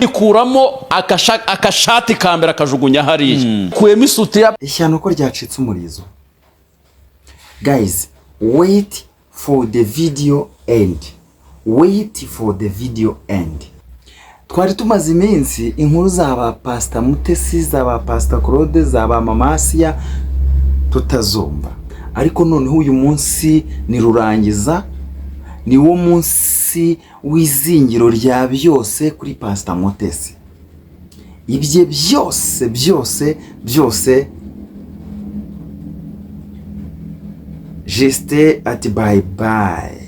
Ikuramo akashati ka mbere, akajugunya hariya, kuyemo isutiya. Ishyano ko ryacitse umurizo. Guys, wait for the video end, wait for the video end. Twari tumaze iminsi inkuru za ba Pasita Mutesi, za ba Pasita Claude, za ba Mama Asiya tutazumva, ariko noneho uyu munsi ni rurangiza, ni wo munsi w'izingiro rya byose kuri Pasita Mutesi. Ibye byose byose byose, Justin ati bye bye,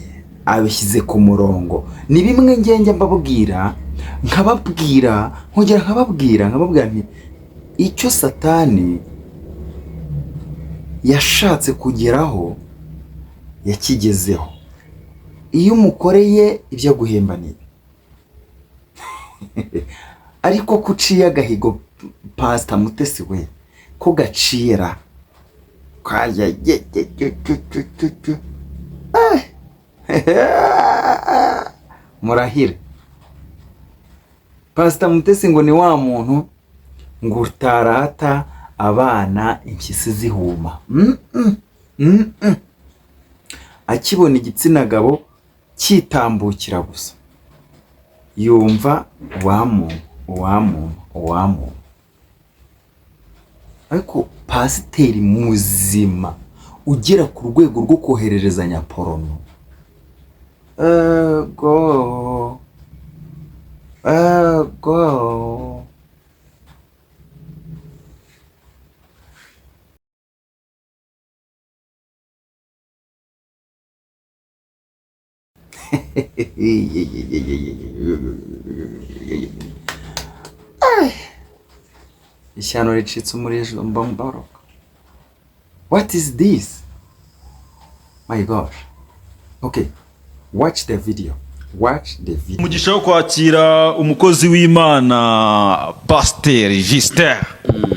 abishyize ku murongo. Ni bimwe ngenge mbabwira, nkababwira, nkongera nkababwira, nkababwira nti icyo Satani yashatse kugeraho yakigezeho. Iyo umukoreye ibyo aguhemba ni ibi. Ariko ko uciye agahigo, Pasita Mutesi we, ko gacira kajya ge ge ge ge ge ge ge. Murahire Pasita Mutesi ngo ni wa muntu ngo utarata abana impyisi zihuma. Akibona igitsina gabo cyitambukira gusa, yumva uwamuntu, uwamuntu, uwamuntu. Ariko pasiteri muzima ugera ku rwego rwo kohererezanya porno, ego ego! Ishyano ricitse umurizo, mbamboroka. What is this? My gosh. Okay, watch the video, watch the video. Umugisha wo kwakira umukozi w'Imana Pasiteri Justin.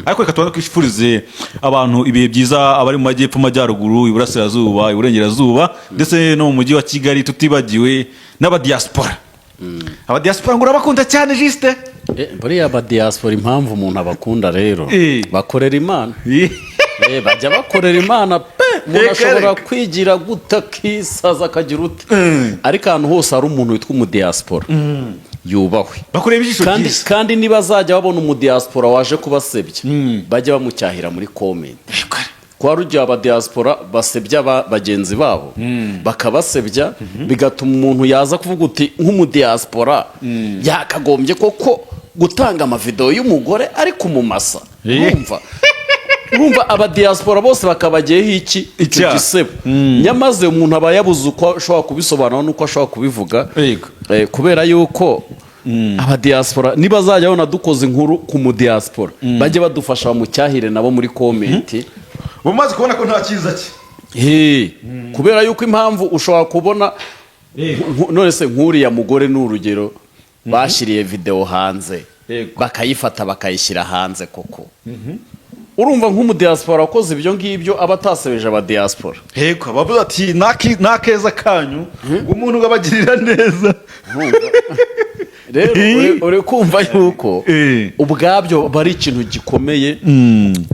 Ariko reka tubanze twifurize abantu ibihe byiza, abari mu majyepfo, amajyaruguru, iburasirazuba, iburengerazuba, ndetse no mu mujyi wa Kigali, tutibagiwe n'abadiyasipora. Abadiyasipora ngo urabakunda cyane, Justin. Buriya abadiyasipora, impamvu umuntu abakunda rero, bakorera Imana. Bajya bakorera Imana pe. Umuntu Reka, ashobora reka. kwigira gute, akisaza, akagira ute, ariko ahantu hose hari umuntu witwa umudiyasipora yubahwe. Bakureba ijisho Kandi ryiza. kandi niba azajya babona umudiyasipora waje kubasebya, bajye bamucyahira muri comment. Kwa rugiye abadiyasipora basebya bagenzi babo, bakabasebya, bigatuma umuntu yaza kuvuga uti nk'umudiyasipora yakagombye koko gutanga amavidewo y'umugore ari kumumasa. Urumva abadiyasipora bose bakabageho iki, icyo Icyaha. gisebo. Nyamaze umuntu aba yabuze uko ashobora kubisobanura n'uko ashobora kubivuga. Kubera yuko abadiyasipora niba azajya babona dukoze inkuru ku mudiyasipora, bajye badufasha bamucyahire nabo muri comment. Umaze kubona ko nta cyiza cye. Kubera yuko impamvu ushobora kubona none se nk'uriya mugore ni urugero, bashyiriye videwo hanze, bakayifata bakayishyira hanze koko, urumva nk'umudiyasipora wakoze ibyo ngibyo aba atasebeje abadiyasipora? Yego, bavuze ati "N'akeza kanyu, umuntu ubagirira neza." Rero uri kumva yuko ubwabyo aba ari ikintu gikomeye,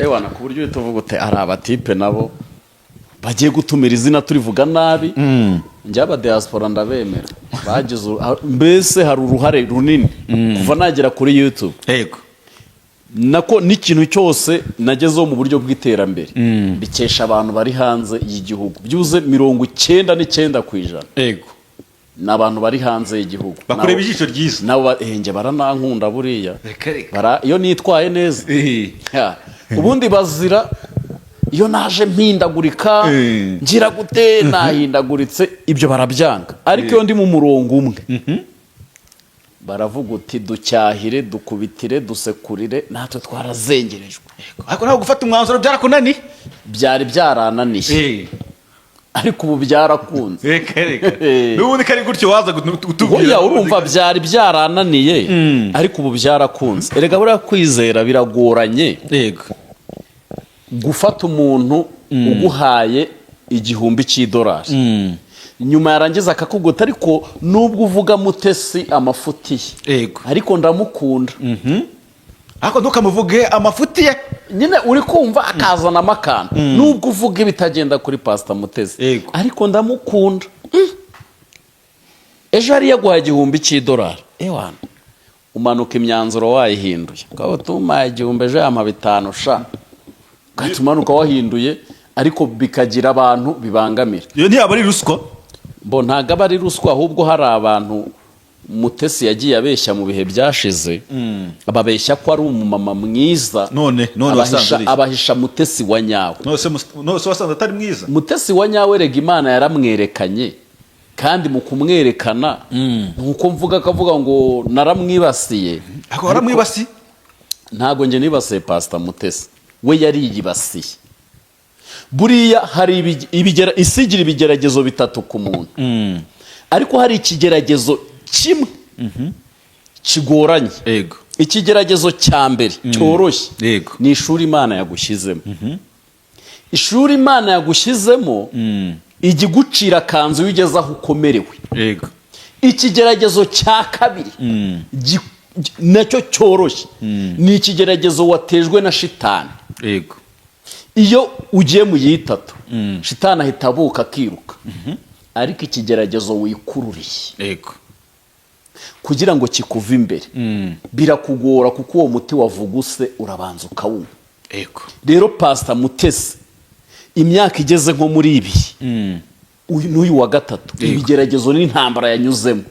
ewana, ku buryo uhita uvuga uti hari abatipe nabo bagiye gutumira izina turivuga nabi. Njye abadiyasipora ndabemera, bagize mbese hari uruhare runini kuva nagera kuri YouTube, nako n'ikintu cyose nagezeho mu buryo bw'iterambere bikesha abantu bari hanze y'igihugu. Byuze 99%, ni abantu bari hanze y'igihugu. Bakureba ijisho ryiza. Nabo njye baranankunda buriya. Reka, reka. Iyo nitwaye neza. Ya, ubundi bazira iyo naje mpindagurika, ngira gute, nahindaguritse, ibyo barabyanga. Ariko iyo ndi mu murongo umwe, baravuga uti ducyahire, dukubitire, dusekurire, natwe twarazengerejwe. Ariko ntabwo gufata umwanzuro byarakunaniye? Byari byarananiye, ariko ubu byarakunze. Reka reka, n'ubundi kari gutyo waza kutubwira. Oya, urumva byari byarananiye, ariko ubu byarakunze. Erega buriya kwizera biragoranye. Gufata umuntu uguhaye 1000 cy'idolari. Nyuma yarangiza akakugota, ariko nubwo uvuga Mutesi amafuti ye, ariko ndamukunda. Ariko ntukamuvuge amafuti ye. Nyine uri kumva akazanamo akantu, nubwo uvuga ibitagenda kuri Pasita Mutesi, ariko ndamukunda. Ejo yari yaguhaye $1000, ewana umanuka imyanzuro wayihinduye, ukaba tumaye 1000, ejo yampa 5 sha, ugahita umanuka wahinduye, ariko bikagira abantu bibangamira. Iyo ntiyaba ari ruswa? Bo ntabwo aba ari ruswa, ahubwo hari abantu Mutesi yagiye abeshya mu bihe byashize, ababeshya ko ari umumama mwiza. None wasanze ari iki? Abahisha Mutesi wa nyawe. None se wasanze atari mwiza? Mutesi wa nyawe rega Imana yaramwerekanye, kandi mu kumwerekana nkuko mvuga akavuga ngo naramwibasiye. Ariko waramwibasiye. Ntabwo njye nibasiye Pasita Mutesi, we yariyibasiye. Buriya hari isi igira ibigeragezo bitatu ku muntu, ariko hari ikigeragezo kimwe kigoranye. Ikigeragezo cya mbere cyoroshye ni ishuri Imana yagushyizemo. Ishuri Imana yagushyizemo ijya igucira akanzu iyo ugeze aho ukomerewe. Ikigeragezo cya kabiri nacyo cyoroshye ni ikigeragezo watejwe na shitani. Iyo ugiye mu yitatu, shitani ahita abuka akiruka, ariko ikigeragezo wikururiye, kugira ngo kikuve imbere birakugora, kuko uwo muti wavuguse urabanza ukawunywa. Rero Pasita Mutesi imyaka igeze nko muri ibiri, uyu n'uyu wa gatatu, ibigeragezo n'intambara yanyuzemo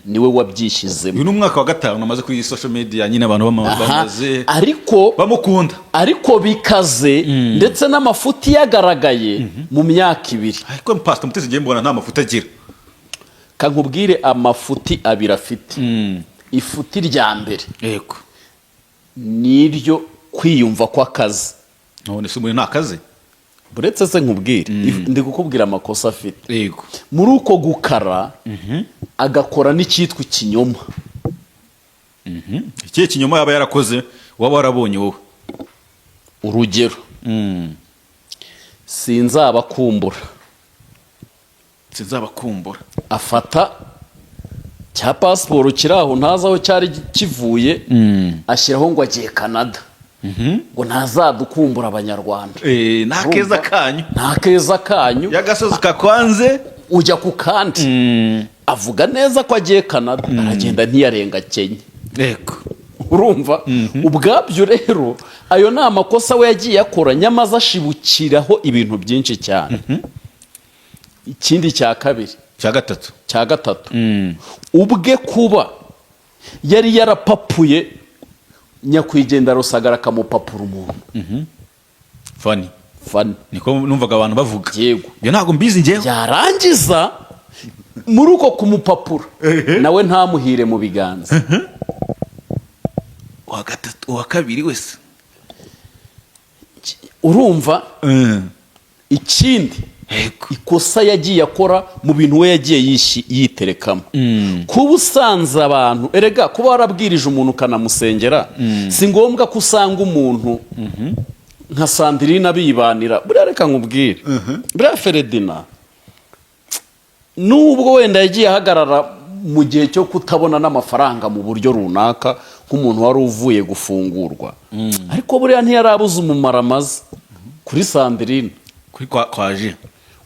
niwe wabyishyizemo. Uyu ni umwaka wa gatanu amaze kuri social media nyine, abantu bamaze Ariko bamukunda. Ariko bikaze ndetse n'amafuti yagaragaye mu myaka 2. Ariko Pastor Mutesi ngiye mbona nta mafuti agira. Kankubwire amafuti abiri afite. Ifuti rya mbere ni iryo kwiyumva kw'akazi. None se umuntu ntakaze? Buretse se nkubwire, ndi kukubwira amakosa afite. Muri uko gukara agakora n'icyitwa ikinyoma. Ikihe kinyoma yaba yarakoze waba warabonye wowe? Urugero, sinzabakumbura. Sinzabakumbura. Afata cya pasiporo kiri aho, ntazi aho cyari kivuye, ashyiraho ngo agiye Canada, ngo ntazadukumbura Abanyarwanda. Nta keza kanyu. Nta keza kanyu. Y'agasozi kakwanze. Ujya ku kandi avuga neza ko agiye Canada, aragenda ntiyarenga Kenya. Urumva ubwabyo rero ayo ni amakosa we yagiye akora, nyamaze ashibukiraho ibintu byinshi cyane. Ikindi cya kabiri, Cya gatatu. Cya gatatu, ubwe kuba yari yarapapuye nyakwigendera Rusagara, akamupapura umuntu. Fani. Fani. Niko numvaga abantu bavuga. Yego. Ibyo ntabwo mbizi njyewe. Yarangiza muri uko kumupapura nawe ntamuhire mu biganza. Uwa gatatu, uwa kabiri wese. Urumva ikindi ikosa yagiye akora mu bintu we yagiye yiterekamo, kuba usanze abantu, erega kuba warabwirije umuntu ukanamusengera, si ngombwa ko usanga umuntu nka Sandrine bibanira. Buriya reka nkubwire, buriya Feredina nubwo wenda yagiye ahagarara mu gihe cyo kutabona n'amafaranga mu buryo runaka nk'umuntu wari uvuye gufungurwa, ariko buriya ntiyarabuze umumaro amaze kuri Sandrine. Kuri kwa je.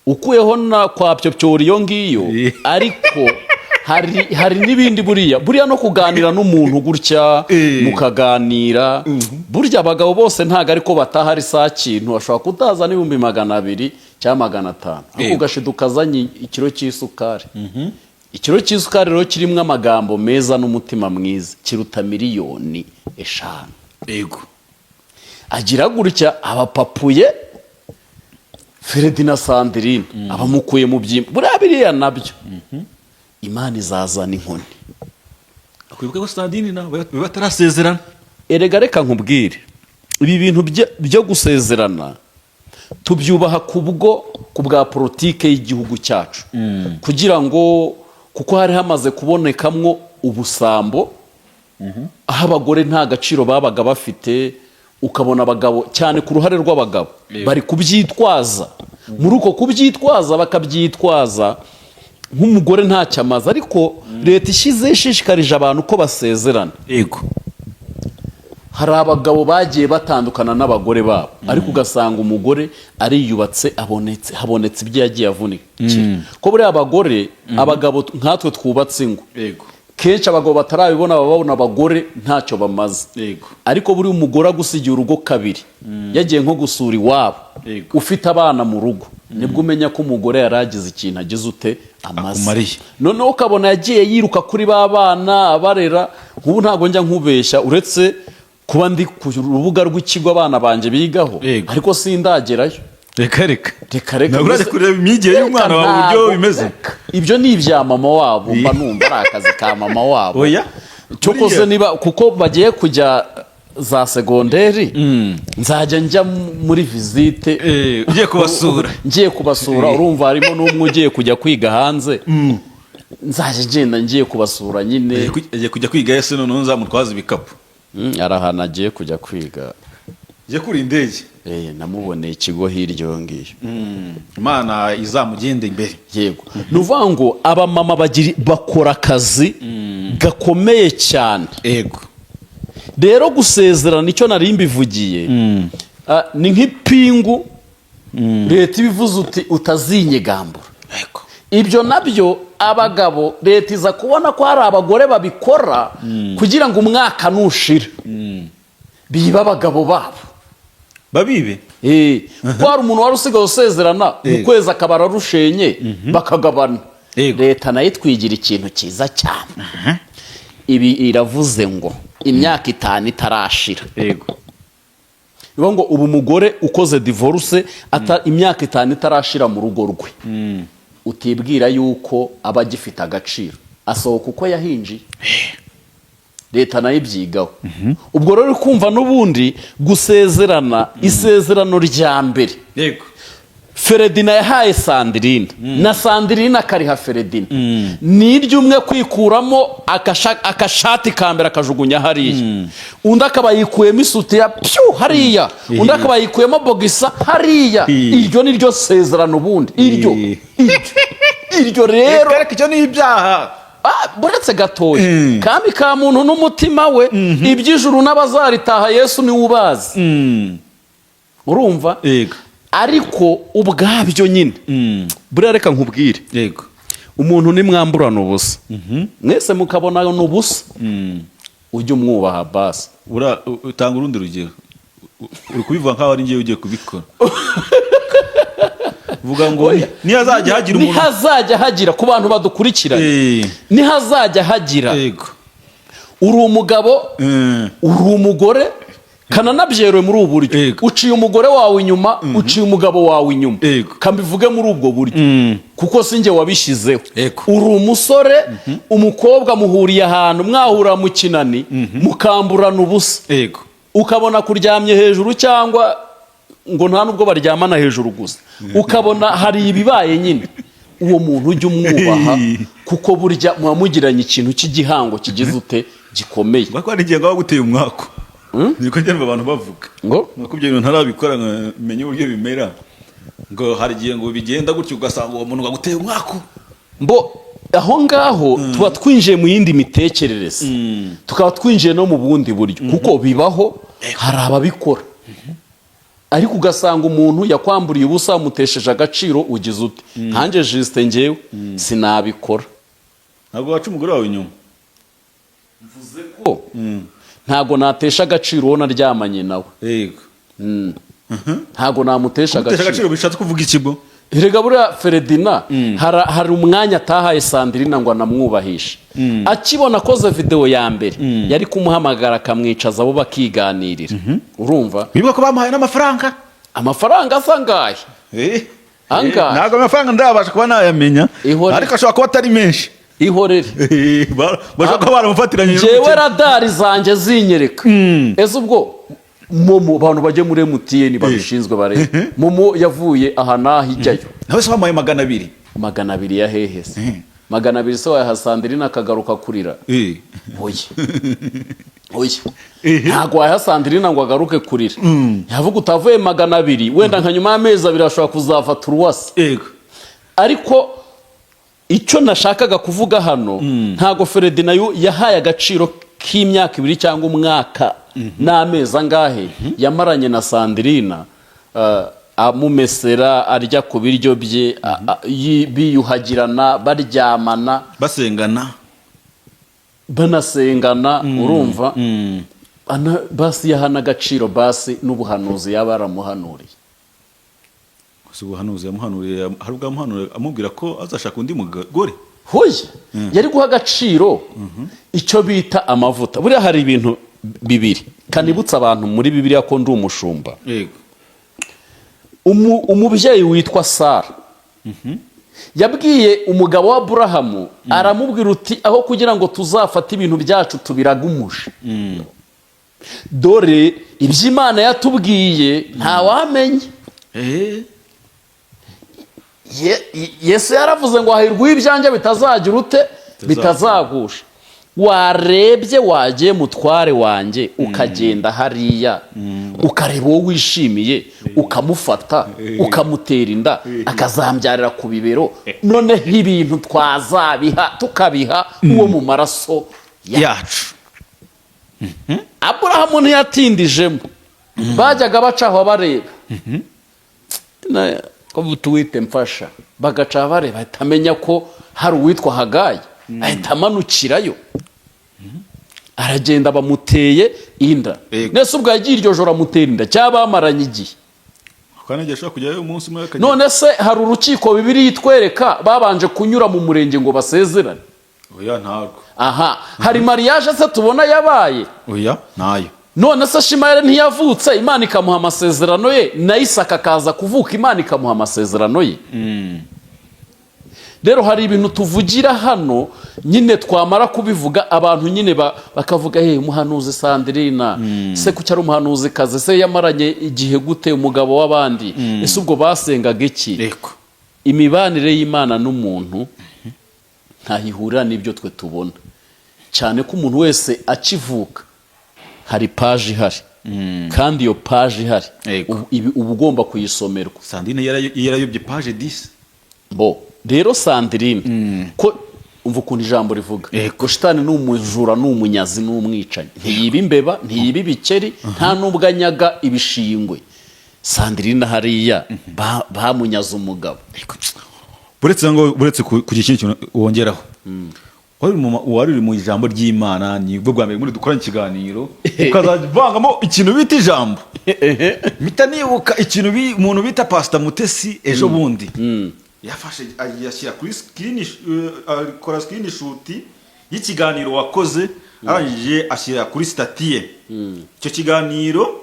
Ukuyeho na kwa pyopyori iyo ngiyo. Ariko hari n'ibindi, buriya no kuganira n'umuntu gutya, mukaganira, burya abagabo bose ntabwo ariko bataha ari saa kintu, ashobora kutaza n'200,000 cyangwa 500, ariko ugashiduka azanye ikiro cy'isukari. Ikiro cy'isukari rero kirimo amagambo meza n'umutima mwiza kiruta miliyoni 5. Agira gutya abapapuye Feredi na Sandrine, abamukuye mu byimba. Buriya biriya nabyo Imana izazana inkoni. Kwibuka ko Sandrine nawe batarasezerana. Erega reka nkubwire, ibi bintu byo gusezerana tubyubaha kubwo ku bwa politike y'igihugu cyacu, kugira ngo, kuko hari hamaze kubonekamwo ubusambo, aho abagore nta gaciro babaga bafite, ukabona abagabo cyane, ku ruhare rw'abagabo, bari kubyitwaza. Muri uko kubyitwaza bakabyitwaza. Nk'umugore ntacyo amaze, ariko leta ishyize ishishikarije abantu ko basezerana. Hari abagabo bagiye batandukana n'abagore babo, ariko ugasanga umugore ariyubatse, abonetse, habonetse ibyo yagiye avunikira, ko buriya abagore, abagabo nkatwe twubatse ingo, kenshi abagabo batarabibona baba babona abagore ntacyo bamaze. Ariko buriya umugore agusigiye urugo kabiri, yagiye nko gusura iwabo, ufite abana mu rugo, nibwo umenya ko umugore yari agize ikintu agize ute amaze. Akumariye. Noneho ukabona yagiye yiruka kuri ba bana abarera. Nk'ubu ntabwo njya nkubeshya, uretse kuba ndi ku rubuga rw'ikigo abana banjye bigaho, ariko sindagerayo. Reka reka. Reka reka. Ntabwo urajya kureba imyigire y'umwana wawe uburyo Ntabwo. bimeze? Reka. Ibyo ni ibya mama wabo, mba numva ari akazi ka mama wabo. Oya. Cyokoze Buriya- niba kuko bagiye kujya za segonderi, nzajya njya muri visite. Ugiye kubasura. Ngiye kubasura. Urumva harimo n'umwe ugiye kujya kwiga hanze, nzajya ngenda ngiye kubasura nyine. Agiye kujya kwiga ese? Noneho nzamutwaza ibikapu. Hari ahantu agiye kujya kwiga. Agiye kuri indege. Namuboneye ikigo hirya iyo ngiyo. Imana izamugende imbere. Yego, ni ukuvuga ngo abamama bakora akazi gakomeye cyane. Rero gusezerana, icyo nari mbivugiye, ni nk'ipingu leta ibivuze uti utazinyegambura. Ibyo nabyo abagabo, leta iza kubona ko hari abagore babikora kugira ngo umwaka nushira bibe abagabo babo. Babibe. Kuko hari umuntu wari usigaye usezerana mu kwezi akaba ararushenye, bakagabana. Leta nayo itwigira ikintu cyiza cyane, ibi iravuze ngo imyaka 5 itarashira, bivuga ngo ubu umugore ukoze divorce imyaka 5 itarashira mu rugo rwe, utibwira yuko aba agifite agaciro, asohoka uko yahinjiye. Leta nayo ibyigaho. Ubwo rero uri kumva n'ubundi gusezerana, isezerano rya mbere Feredina yahaye Sandirine na Sandirine akariha Feredina, ni iry'umwe kwikuramo akashati ka mbere akajugunya hariya, undi akaba yikuyemo isutiya pyu hariya, undi akaba yikuyemo boxer hariya. Iryo ni ryo sezerano ubundi, iryo iryo rero. Reka, icyo ni ibyaha. Buretse gatoya. Kami ka muntu n'umutima we, iby'ijuru n'abazaritaha Yesu niwe ubazi, urumva? Yego. Ariko ubwabyo nyine, buriya reka nkubwire, umuntu nimwamburana ubusa mwese mukabona ni ubusa, ujye umwubaha basi. Utanga urundi rugero. Uri kubivuga nkaho ari njyewe ugiye kubikora. Vuga ngo Oya. nihazajya hagira umuntu Nihazajya hagira, ku bantu badukurikiranye, nihazajya hagira, uri umugabo, uri umugore, kananabyerewe muri ubu buryo, uciye umugore wawe inyuma, uciye umugabo wawe inyuma, kambivuge muri ubwo buryo kuko si njye wabishyizeho. Uri umusore, umukobwa muhuriye ahantu, mwahura mu kinani, mukamburana ubusa, ukabona kuryamye hejuru, cyangwa ngo nta nubwo baryamana hejuru gusa, ukabona hari ibibaye nyine, uwo muntu ujya umwubaha, kuko burya muba mugiranye ikintu cy'igihango kigize ute, gikomeye. Ngo hari igihe ngo guteye umwaku, niko njya numva abantu bavuga. Ngo? Nuko ibyo bintu ntarabikora ngo menye uburyo bimera, ngo hari igihe ngo bigenda gutyo ugasanga uwo muntu ngo aguteye umwaku. Mbo aho ngaho tuba twinjiye mu yindi mitekerereze, tukaba twinjiye no mu bundi buryo, kuko bibaho, hari ababikora, ariko ugasanga umuntu yakwamburiye ubusa, umutesheje agaciro, ugize ute. Nkanjye Justin, ngewe sinabikora. Ntabwo waca umugore wawe inyuma? Ko ntabwo natesha agaciro uwo naryamanye nawe. Ntabwo namutesha Gutesha agaciro. agaciro bishatse kuvuga ikigo? Erega buriya Feredina hari umwanya atahaye Sandirina ngo anamwubahishe. Akibona akoze videwo ya mbere, yari kumuhamagara akamwicaza, abo bakiganirira, urumva? Wibuka ko bamuhaye n'amafaranga. Amafaranga asa angahe? Angahe? Ntabwo amafaranga ndabasha kuba nayamenya, Ihorere. ariko ashobora kuba atari menshi. Ihorere. Bashobora kuba baramufatiranye Njyewe n'ubukene. radari zanjye zinyereka. Ese ubwo MoMo, abantu bajye muri MTN babishinzwe barebe MoMo yavuye aha n'aha ijyayo. Nawe se bamuhaye 200? 200 ya hehe se? 200 se wayaha Sandirine akagaruka kurira? Oya oya, ntabwo wayaha Sandirine ngo agaruke kurira. Yavuga utavuye 200, wenda nka nyuma y'amezi 2 ashobora kuzafata uruwasi. Ariko Icyo nashakaga kuvuga hano, ntago Feredina yahaye agaciro k'imyaka 2 cyangwa umwaka n'amezi angahe yamaranye na Sandrina, amumesera, arya ku biryo bye, biyuhagirana, baryamana, basengana, banasengana, urumva? Basi yahana agaciro basi n'ubuhanuzi yaba yaramuhanuriye. Gusa ubuhanuzi yamuhanuriye, hari ubwo yamuhanuriye amubwira ko azashaka undi mugore? Hoya, yari guha agaciro icyo bita amavuta. Buriya hari ibintu bibiri kanibutsa abantu muri Bibiliya ko ndi umushumba. Umubyeyi witwa Sara yabwiye umugabo wa Aburahamu, aramubwira uti: "Aho kugira ngo tuzafate ibintu byacu tubiragumuje, dore iby'Imana yatubwiye ntawamenya." Yesu yaravuze ngo: "Hahirwa ibyanjye bitazagira ute? Bitazagusha." Warebye wagiye, mutware wanjye, ukagenda hariya ukareba uwo wishimiye, ukamufata, ukamutera inda, akazambyarira ku bibero, noneho ibintu twazabiha tukabiha uwo mu maraso ya yacu. Aburahamu ntiyatindijemo, bajyaga baca aho bareba. Ko tuwite mfasha, bagaca bareba, ahita amenya ko hari uwitwa Hagayi, ahita amanukirayo, aragenda, bamuteye inda. Nese ubwo yagiye iryo joro amutera inda cyangwa bamaranye igihe? Kandi igihe ashobora kujyayo umunsi umwe akajya. None se hari urukiko Bibiliya itwereka babanje kunyura mu murenge ngo basezerane? Oya, ntabwo. Aha hari mariage se tubona yabaye? Oya, ntayo. None se Shimayeli ntiyavutse, Imana ikamuha amasezerano ye, na Isaka akaza kuvuka, Imana ikamuha amasezerano ye? Rero hari ibintu tuvugira hano nyine, twamara kubivuga abantu nyine bakavuga: "Hey, umuhanuzi Sandrina se kuki ari umuhanuzi kazi se? Yamaranye igihe gute umugabo w'abandi? Ese ubwo basengaga iki?" Imibanire y'Imana n'umuntu ntaho ihurira n'ibyo twe tubona, cyane ko umuntu wese akivuka hari paji ihari, kandi iyo paji ihari uba ugomba kuyisomerwa. Sandrine yarayobye page 10. Bo rero Sandrine, ko umva ukuntu ijambo rivuga ngo shitani ni umujura, ni umunyazi, ni umwicanyi, ntiyiba imbeba, ntiyiba ibikeri, nta n'ubwo anyaga ibishingwe. Sandrine hariya bamunyaze umugabo. Buretse ngo buretse kugira ikindi kintu wongeraho, wari uri mu ijambo ry'Imana, nibwo bwa mbere muri dukoranye ikiganiro ukazajya uvangamo ikintu bita ijambo. Mpita nibuka ikintu umuntu bita Pasita Mutesi ejo bundi yafashe yashyira kuri screen, akora screenshot y'ikiganiro wakoze, arangije ashyira kuri status ye. Icyo kiganiro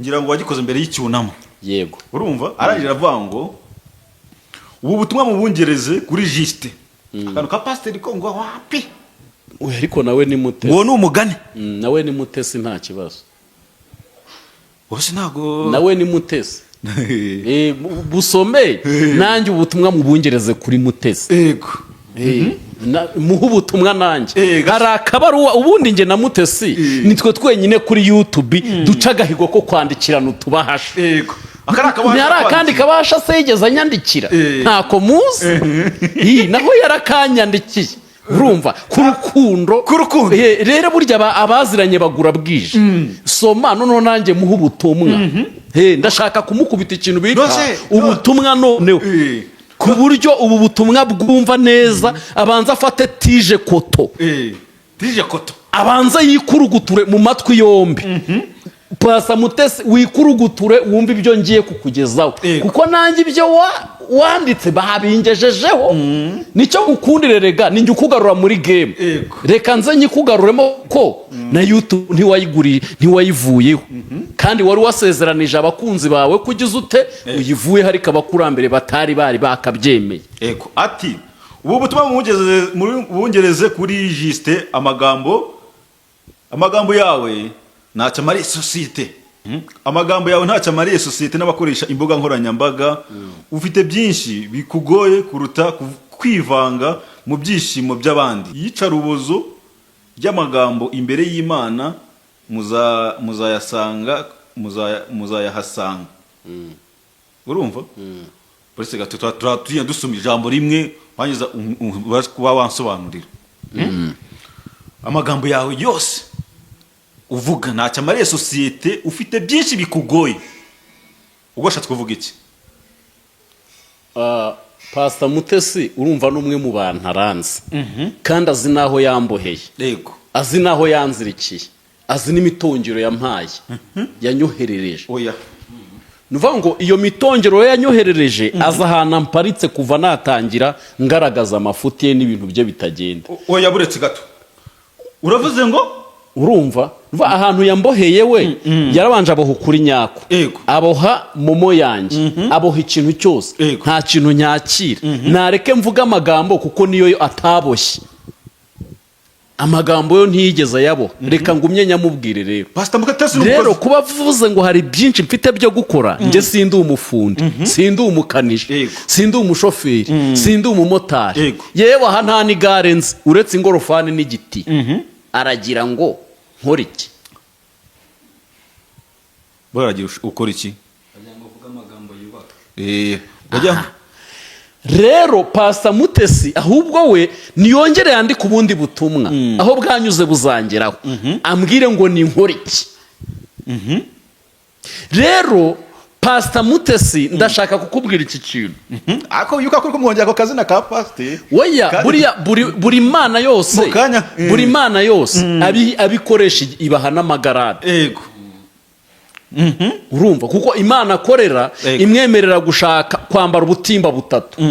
ngira ngo wagikoze mbere y'icyunamo. Yego. Urumva, arangije aravuga ngo: "Ubu butumwa mubungereze kuri Justin, akantu ka pasiteri ko ngo wapi." Oya, ariko nawe ni Mutesi. Uwo ni umugani. Nawe ni Mutesi, nta kibazo. Wose ntabwo. Nawe ni Mutesi. Busome nanjye ubutumwa mubungereze kuri Mutesi. Muhe ubutumwa nanjye. Hari akabaruwa ubundi njye na Mutesi nitwe twenyine kuri YouTube duca agahigo ko kwandikirana utubahasha. Yego, aka ni akabahasha. Ntihari akandi kabahasha se yigeze anyandikira? Ntako muzi. Ih, naho yarakanyandikiye, urumva, ku rukundo. Ku rukundo. Rero burya abaziranye bagura bwije. Soma noneho nanjye muhe ubutumwa. Ndashaka kumukubita ikintu bita ubutumwa noneho, ku buryo ubu butumwa bwumva neza, abanza afate tige coton. Tige coton. Abanza yikuruguture mu matwi yombi. Pasa Mutesi, wikuruguture wumve ibyo ngiye kukugezaho, kuko nanjye ibyo wanditse babingejejeho. Nicyo ngukundire rega, ninjye ukugarura muri game. Reka nze nyikugaruremo, ko na YouTube ntiwayiguriye, ntiwayivuyeho, kandi wari wasezeranije abakunzi bawe ko ugize ute uyivuyeho, ariko abakurambere batari bari bakabyemeye. Yego, ati: "Ubu butumwa mubungereze kuri Justin, amagambo yawe ntacyo amariye sosiyete. Amagambo yawe ntacyo amariye sosiyete n'abakoresha imbuga nkoranyambaga. Ufite byinshi bikugoye kuruta kwivanga mu byishimo by'abandi. Iyicarubozo ry'amagambo imbere y'Imana muzayasanga, muzayahasanga." Urumva? Uretse gato, tugenda dusoma ijambo rimwe, wangiza ubashe kuba wansobanurira. Amagambo yawe yose uvuga ntacyo amariye sosiyete, ufite byinshi bikugoye. Ubwo washatse kuvuga iki? Ah, Pasita Mutesi, urumva, ni umwe mu bantu aranze kandi azi n'aho yamboheye, azi n'aho yanzirikiye, azi n'imitongero yampaye, yanyoherereje. Oya. Ni ukuvuga ngo iyo mitongero yanyoherereje, azi ahantu amparitse kuva natangira ngaragaza amafuti ye n'ibintu bye bitagenda. Oya, buretse gato, uravuze ngo? Urumva, ni ahantu yamboheye we, yarabanje aboha ukuri nyako, aboha MoMo yanjye, aboha ikintu cyose. Nta kintu nyakira. Nareke mvuge amagambo, kuko niyo yo ataboshye. Amagambo yo ntiyigeze ayaboha. Reka ngumye nyamubwire rero. Pasita Mutesi ni Rero umukozi. kuba avuze ngo hari byinshi mfite byo gukora, njye sindi umufundi, sindi umukanishi, sindi umushoferi, sindi umumotari. Yewe, aha nta n'igare nzi uretse ingorofani n'igiti. Aragira ngo nkore iki? Baragira ukora iki? Wagira ngo uvuge amagambo yubaka. Bajya. Rero Pasita Mutesi ahubwo we niyongere yandike ubundi butumwa, aho bwanyuze buzangeraho, ambwire ngo ni nkore iki. Rero Pasita Mutesi, ndashaka kukubwira iki kintu. Ariko yuko akora kumwongera ako kazina ka pasiteri. Oya, buriya buri mana yose, Mu kanya. buri mana yose abikoresha ibaha n'amagarade. Urumva, kuko Imana akorera imwemerera gushaka kwambara ubutimba butatu.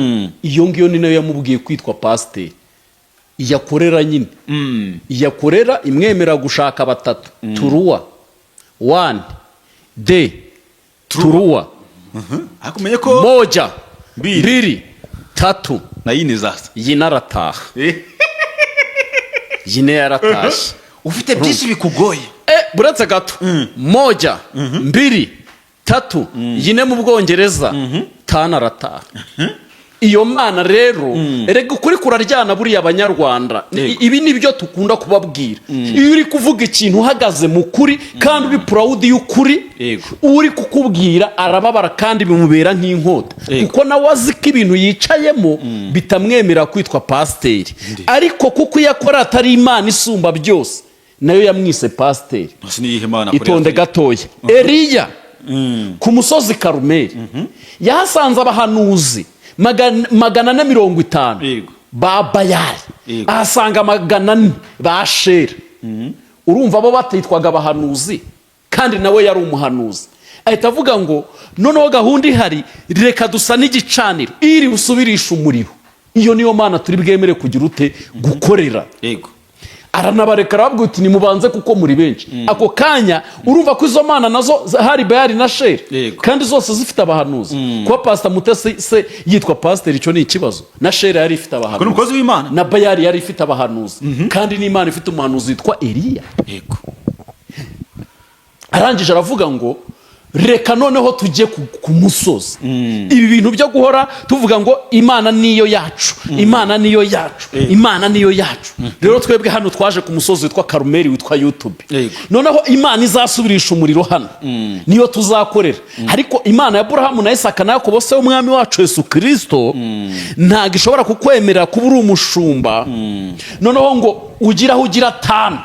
Iyo ngiyo ni nayo yamubwiye kwitwa pasiteri. Iyakorera nyine, iyakorera imwemerera gushaka batatu, trois, un, deux, trois. Ariko umenye ko Moja, Mbili. Mbili, tatu. Na yine zasa. Yine arataha, yine yaratashye. Ufite byinshi bikugoye. Buretse gato. Moja, mbili, tatu, yine mu Bwongereza, tanu arataha. Iyo mana rero, erega ukuri kuraryana buriya. Abanyarwanda, ibi ni byo tukunda kubabwira. Iyo uri kuvuga ikintu uhagaze mu kuri kandi uri proud y'ukuri, uri kukubwira arababara kandi bimubera nk'inkota, kuko nawe azi ko ibintu yicayemo bitamwemerera kwitwa pasiteri, ariko kuko iyo akora atari Imana isumba byose, nayo yamwise pasiteri. Ese niyihe Mana? Itonde gatoya. Eliya ku musozi Karumeli yahasanze abahanuzi 450 ba Bayali, ahasanga 400 ba Shera. Urumva, bo batitwaga abahanuzi kandi nawe yari umuhanuzi. Ahita avuga ngo noneho gahunda ihari, reka dusa n'igicaniro iri busubirisha umuriro. Iyo niyo mana turi bwemere kugira ute? Gukorera. Aranabareka, arababwira uti: "Nimubanze kuko muri benshi." Ako kanya urumva ko izo mana nazo hari Bayali na Sheri, kandi zose zifite abahanuzi. Kuba Pasita Mutesi se yitwa pasiteri, icyo ni ikibazo? Na Sheri yari ifite Ko ni abahanuzi, umukozi w'Imana. na Bayali yari ifite abahanuzi, kandi n'Imana ifite umuhanuzi witwa Eliya. Arangije aravuga ngo reka noneho tujye ku musozi. Ibi bintu byo guhora tuvuga ngo Imana niyo yacu, Imana niyo yacu, Imana niyo yacu, rero twebwe hano twaje ku musozi witwa Karumeli, witwa YouTube. Noneho Imana izasubirisha umuriro hano niyo tuzakorera. Ariko Imana ya Burahamu na Isaka na Yakobo, se w'umwami wacu Yesu Kirisito, ntabwo ishobora kukwemerera kuba uri umushumba noneho ngo ugire aho ugira tanu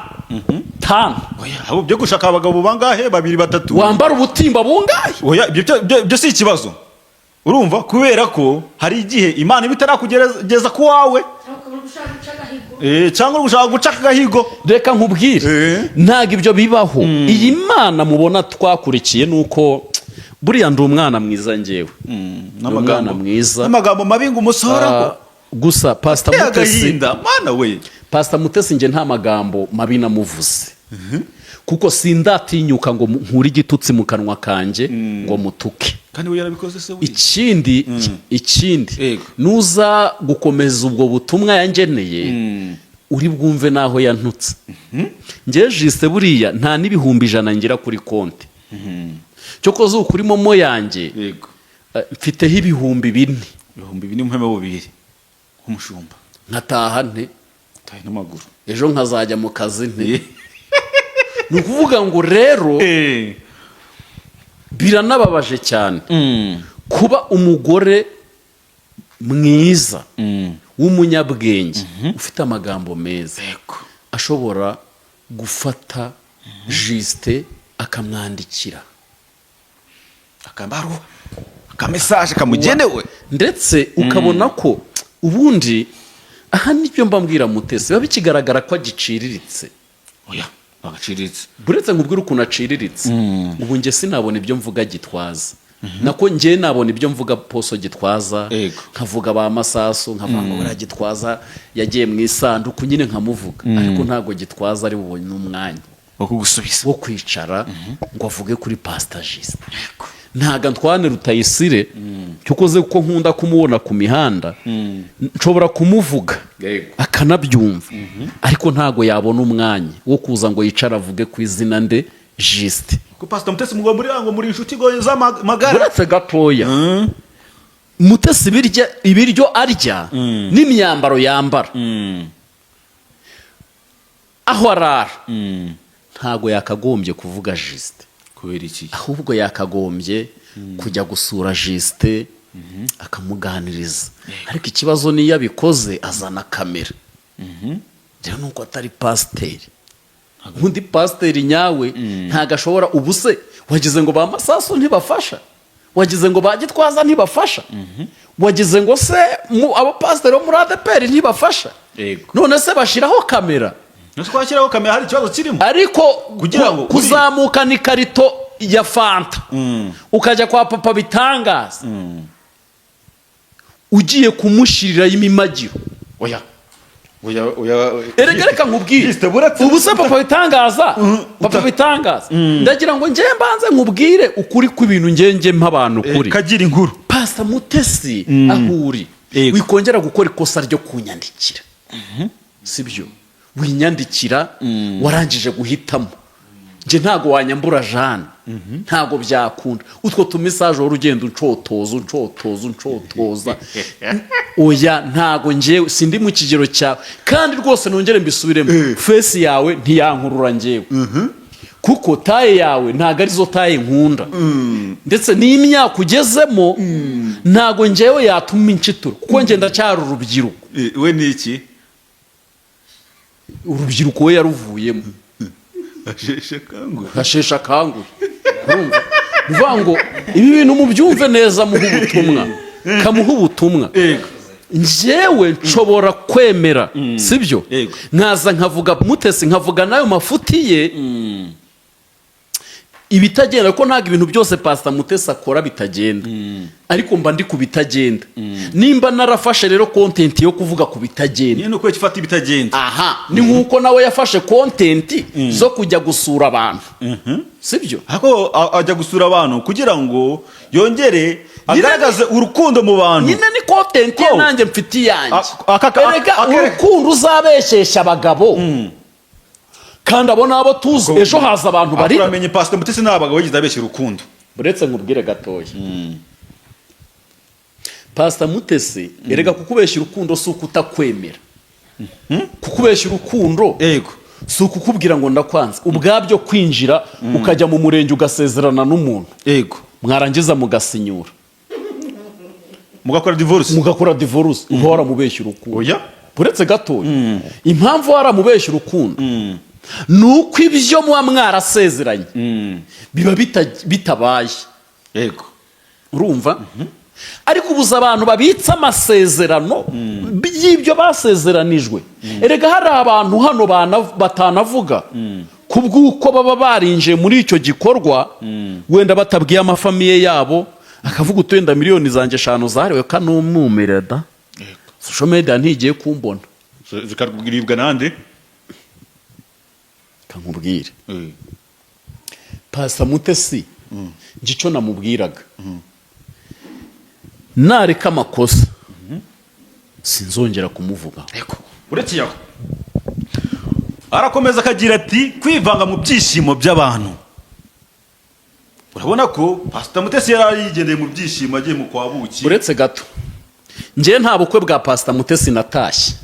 tanu. Oya, ahubwo byo gushaka abagabo bangahe? Babiri, batatu. Wambara ubutimba bungahe? Oya, ibyo byo si ikibazo, urumva, kubera ko hari igihe Imana iba itarakugerageza ku wawe. Ukaba uri gushaka guca agahigo. Cyangwa uri gushaka guca agahigo. Reka nkubwire, ntabwo ibyo bibaho. Iyi Mana mubona twakurikiye, ni uko buriya ndi umwana mwiza ngewe, ndi umwana mwiza. N'amagambo mabi ngo umusohoraho. Ah, gusa Pasita Ateye Mutesi, agahinda, mana we. Pasita Mutesi, njye nta magambo mabi namuvuze, kuko sindatinyuka ngo nkure igitutsi mu kanwa kanjye ngo mutuke. Kandi we yarabikoze se we? Ikindi, nuza gukomeza ubwo butumwa yangeneye, uri bwumve n'aho yantutse. Ngewe jisite buriya nta n'100,000 ngira kuri konti. Cyokoze kuri MoMo yanjye mfiteho 4000. 4000, umuhema bubiri nk'umushumba. Nkataha nte? Tahe n'amaguru. Ejo nkazajya mu kazi nte? Ni ukuvuga ngo rero biranababaje cyane kuba umugore mwiza w'umunyabwenge, ufite amagambo meza, ashobora gufata Justin akamwandikira Akambaruwa, akamesaje kamugenewe. Ndetse ukabona ko ubundi aha nibyo mbambwira, Mutesi biba bikigaragara ko agiciriritse. Oya, agaciriritse. Buretse nkubwire ukuntu aciriritse. Ubu njye sinabona ibyo mvuga Gitwaza, nako njye nabona ibyo mvuga Poso Gitwaza, nkavuga ba Masasu, nkavuga ngo buriya Gitwaza yagiye mu isanduku nyine, nkamuvuga, ariko ntabwo Gitwaza ari bubone umwanya wo kugusubiza, wo kwicara ngo avuge kuri Pasita Justin. Ntago Antoine Rutayisire, cyokoze kuko nkunda kumubona ku mihanda, nshobora kumuvuga akanabyumva, ariko ntago yabona umwanya wo kuza ngo yicare avuge ku izina nde? Justin. Ko Pasita Mutesi ngo muri ngo muri inshuti ngo z'amagara. Uretse gatoya, Mutesi ibiryo arya n'imyambaro yambara, aho arara, ntago yakagombye kuvuga Justin. Kubera iki? Ahubwo yakagombye kujya gusura Justin akamuganiriza. Ariko ikibazo niyo abikoze azana kamera. Rero nuko atari pasiteri. Ubundi pasiteri nyawe ntabwo ashobora. Ubu se wagize ngo ba Masasu ntibafasha? Wagize ngo ba Gitwaza ntibafasha? Wagize ngo se abapasiteri bo muri ADEPR ntibafasha? None se bashyiraho kamera? Nose twashyiraho kamera hari ikibazo kirimo? Ariko Kugira ngo kuzamukana ikarito ya Fanta ukajya kwa Papa Bitangaza ugiye kumushyirirayo imimagiro. Oya, oya, oya. Erega reka nkubwire. Justin, buretse. Ubu se Papa Bitangaza, Papa Bitangaza, ndagira ngo njye mbanze nkubwire ukuri kw'ibintu, njye mpa abantu ukuri. Kagira inkuru. Pasita Mutesi, aho uri, wikongera gukora ikosa ryo kunyandikira, sibyo? Winyandikira, warangije guhitamo. Njye ntago wanyambura Jane, ntago byakunda. Utwo tumesaje wari ugenda uncotoza, uncotoza, uncotoza, oya, ntago njyewe sindi mu kigero cyawe. Kandi rwose nongere mbisubiremo, face yawe ntiyankurura njyewe, kuko taille yawe ntago arizo taille nkunda, ndetse n'imyaka ugezemo ntago njyewe yatuma inshitura, kuko njye ndacyari urubyiruko. We ni iki? Urubyiruko we yaruvuyemo. Asheshe akanguhe. Asheshe akanguhe. Urumva, ni ukuvuga ngo ibi bintu mubyumve neza, muhe ubutumwa, kamuha ubutumwa. Njyewe nshobora kwemera, sibyo? Nkaza nkavuga Mutesi, nkavuga n'ayo mafuti ye, ibitagenda, ko ntabwo ibintu byose Pasita Mutesi akora bitagenda, ariko mba ndi ku bitagenda. Nimba narafashe rero content yo kuvuga ku bitagenda, Nyine uko ifata ibitagenda. Aha ni nk'uko nawe yafashe content zo kujya gusura abantu, sibyo? Ariko ajya gusura abantu kugira ngo yongere agaragaze urukundo mu bantu. Nyine ni content ye, Ko? nanjye mfite iyanjye. Aka- Erega urukundo uzabeshyeshya abagabo, kandi abo nabo tuzi, ejo haza abantu barira. Uramenye Pastor Mutesi nta bagabo yigeze abeshya urukundo. Uretse nkubwire gatoya, Pasita Mutesi, erega kukubeshya urukundo si ukutakwemera. Kukubeshya urukundo si ukukubwira ngo ndakwanze. Ubwabyo kwinjira ukajya mu murenge ugasezerana n'umuntu, mwarangiza mugasinyura, mugakora divorce, mugakora divorce, uba waramubeshya urukundo. Oya. Uretse gatoya, impamvu waramubeshya urukundo ni uko ibyo muba mwarasezeranye biba bitabaye. Urumva, ariko ubuza abantu babitse amasezerano y'ibyo basezeranijwe. Erega hari abantu hano batanavuga ku bw'uko baba barinjiye muri icyo gikorwa, wenda batabwiye amafamiye yabo, akavuga uti: "Wenda miliyoni zanjye 5 zariwe kanumumire da, social media ntigiye kumbona." Zikaribwa nande? Kankubwire, Pasa Mutesi, njye icyo namubwiraga, nareka amakosa sinzongera kumuvuga. Uretse aho, arakomeza akagira ati: "Kwivanga mu byishimo by'abantu." Urabona ko Pasita Mutesi yari yigendeye mu byishimo, agiye mu kwa buki. Uretse gato, njye nta bukwe bwa Pasita Mutesi natashye,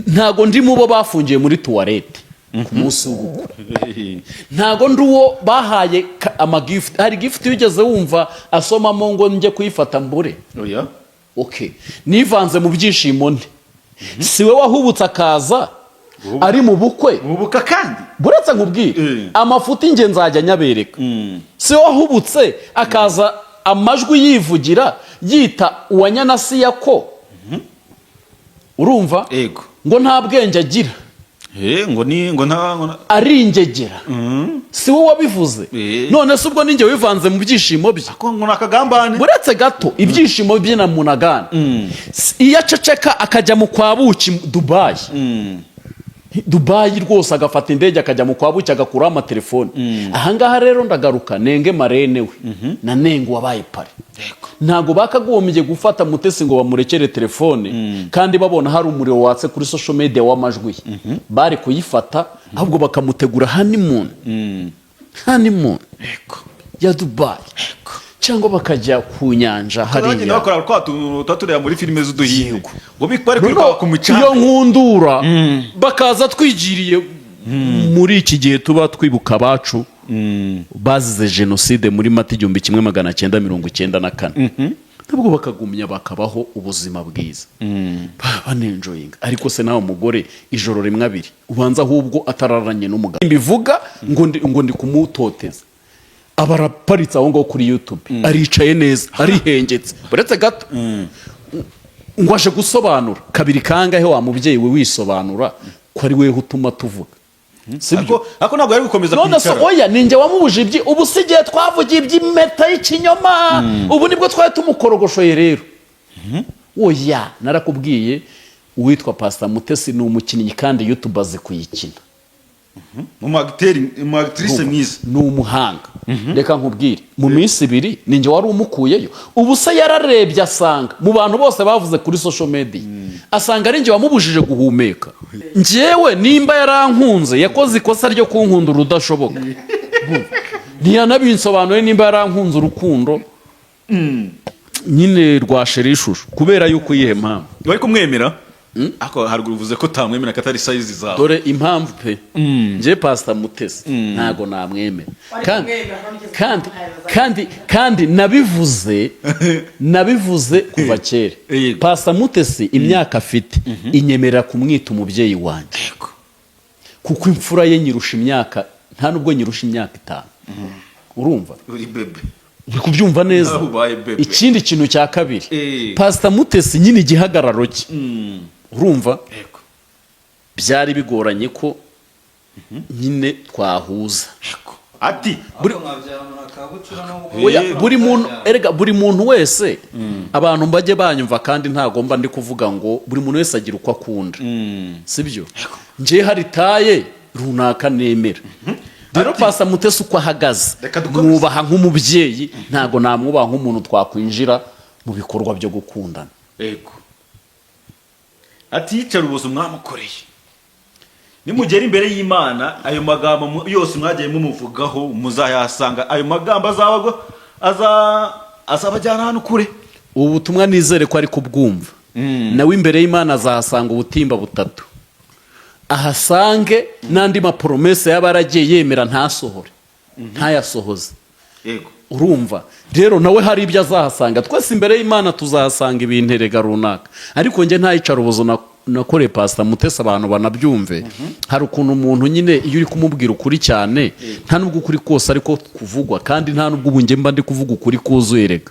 ntago ndi mu bo bafungiye muri toilette ku munsi w'ubukwe, ntago ndi uwo bahaye amagifuti. Hari gifuti wigeze wumva asomamo ngo njye kuyifata mbure? Oya. Okay, nivanze mu byishimo nte? Si we wahubutse akaza ari mu bukwe? Ubuka kandi. Buretse nkubwire. Amafuti nge nzajya nyabereka. Si we wahubutse akaza amajwi yivugira, yita uwa Nyanasiya ko, urumva, Ego. ngo nta bwenge agira, Ngo ni ngo nta ngo nta- ari ingegera? Si we wabivuze? None se ubwo ninjye wivanze mu byishimo bye? Ko ngo ni akagambane. Buretse gato, ibyishimo bye na munagana. Iyo aceceka akajya mu kwa buki Dubayi, Dubayi rwose, agafata indege akajya mu kwa buki agakuraho amatelefoni. Ahangaha rero ndagaruka nenge marraine we na nenge wabaye parrain. Ntabwo bakagombye gufata Mutesi ngo bamurekere telefone kandi babona hari umuriro watse kuri social media w'amajwi ye. Bari kuyifata ahubwo bakamutegura honeymoon, honeymoon ya Dubayi, cyangwa bakajya ku nyanja bagenda hariya. Bakora twa tuntu tuba tureba muri filime z'uduhinde ngo bari Noneho kwiruka ku micanga. Iyo nkundura bakaza twigiriye muri iki gihe tuba twibuka abacu bazize jenoside muri Mata 1994, nabwo bakagumya bakabaho ubuzima bwiza, banenjoyinga. Ariko se nawe mugore ijoro rimwe abiri ubanza ahubwo atararanye n'umugabo, mbivuga ngo ndi kumutoteza, aba araparitse aho ngaho kuri YouTube, aricaye neza, arihengetse. Uretse gato, ngo aje gusobanura kabiri kangahe? Wa mubyeyi we, wisobanura ko ari weho utuma tuvuga, sibyo? Ariko ntabwo yari gukomeza None se kwicara. Oya, ninjye wamubuje ibyi ubu si igihe twavugiye iby'impeta y'ikinyoma, ubu nibwo twari tumukorogoshoye rero. Oya, narakubwiye, uwitwa Pasita Mutesi ni umukinnyi kandi YouTube azi kuyikina. Umu acteur, umu actrice mwiza. Ni umuhanga. Reka nkubwire, mu minsi 2 ninjye wari umukuyeyo. Ubu se yararebye asanga mu bantu bose bavuze kuri social media, asanga ari njye wamubujije guhumeka. Njyewe nimba yarankunze, yakoze ikosa ryo kunkunda urudashoboka. Ntiyanabinsobanuye nimba yarankunze urukundo nyine rwa chéri ishusho. Kubera yuko iyihe mpamvu? Bari kumwemera, ariko haruguru uvuze ko utamwemera ko atari size zawe. Dore impamvu pe. Njye Pasita Mutesi ntago namwemera. Wari Kandi kumwemera, none kandi kumuhereza. kandi nabivuze kuva kera. Pasita Mutesi imyaka afite inyemerera kumwita umubyeyi wanjye, kuko imfura ye nyirusha imyaka, nta nubwo nyirusha imyaka 5, urumva? Uri bébé. Uri kubyumva neza? Nawe ubaye bébé. Ikindi kintu cya kabiri, Pasita Mutesi nyine igihagararo cye, urumva, byari bigoranye ko nyine twahuza. Ati Ariko mwabyarana akabucura n'ubwo. Oya, buri muntu erega, buri muntu wese, abantu bajye banyumva, kandi ntagomba ndi kuvuga ngo buri muntu wese agira uko akunda, sibyo? Njye hari taille runaka nemera. Rero Pasita Mutesi uko ahagaze, Reka dukomeze. mwubaha nk'umubyeyi, ntabwo namwubaha nk'umuntu twakwinjira mu bikorwa byo gukundana. Yego. Ati yicara ubuzo mwamukoreye, nimugera imbere y'Imana, ayo magambo yose mwagiye mumuvugaho muzayasanga. Ayo magambo azaba azabajyana ahantu kure. Ubu butumwa nizere ko ari kubwumva. Nawe imbere y'Imana azahasanga ubutimba butatu, ahasange n'andi mapromesse yaba yaragiye yemera ntasohore, ntayasohoze. Urumva rero nawe hari ibyo azahasanga. Twese imbere y'Imana tuzahasanga ibintu erega runaka. Ariko njye ntayicara ubuzo nakoreye Pasita Mutesi, abantu banabyumve. Hari ukuntu umuntu nyine iyo uri kumubwira ukuri cyane, nta nubwo ukuri kose ariko kuvugwa, kandi nta nubwo ubu njye mba ndi kuvuga ukuri kuzuye. Rega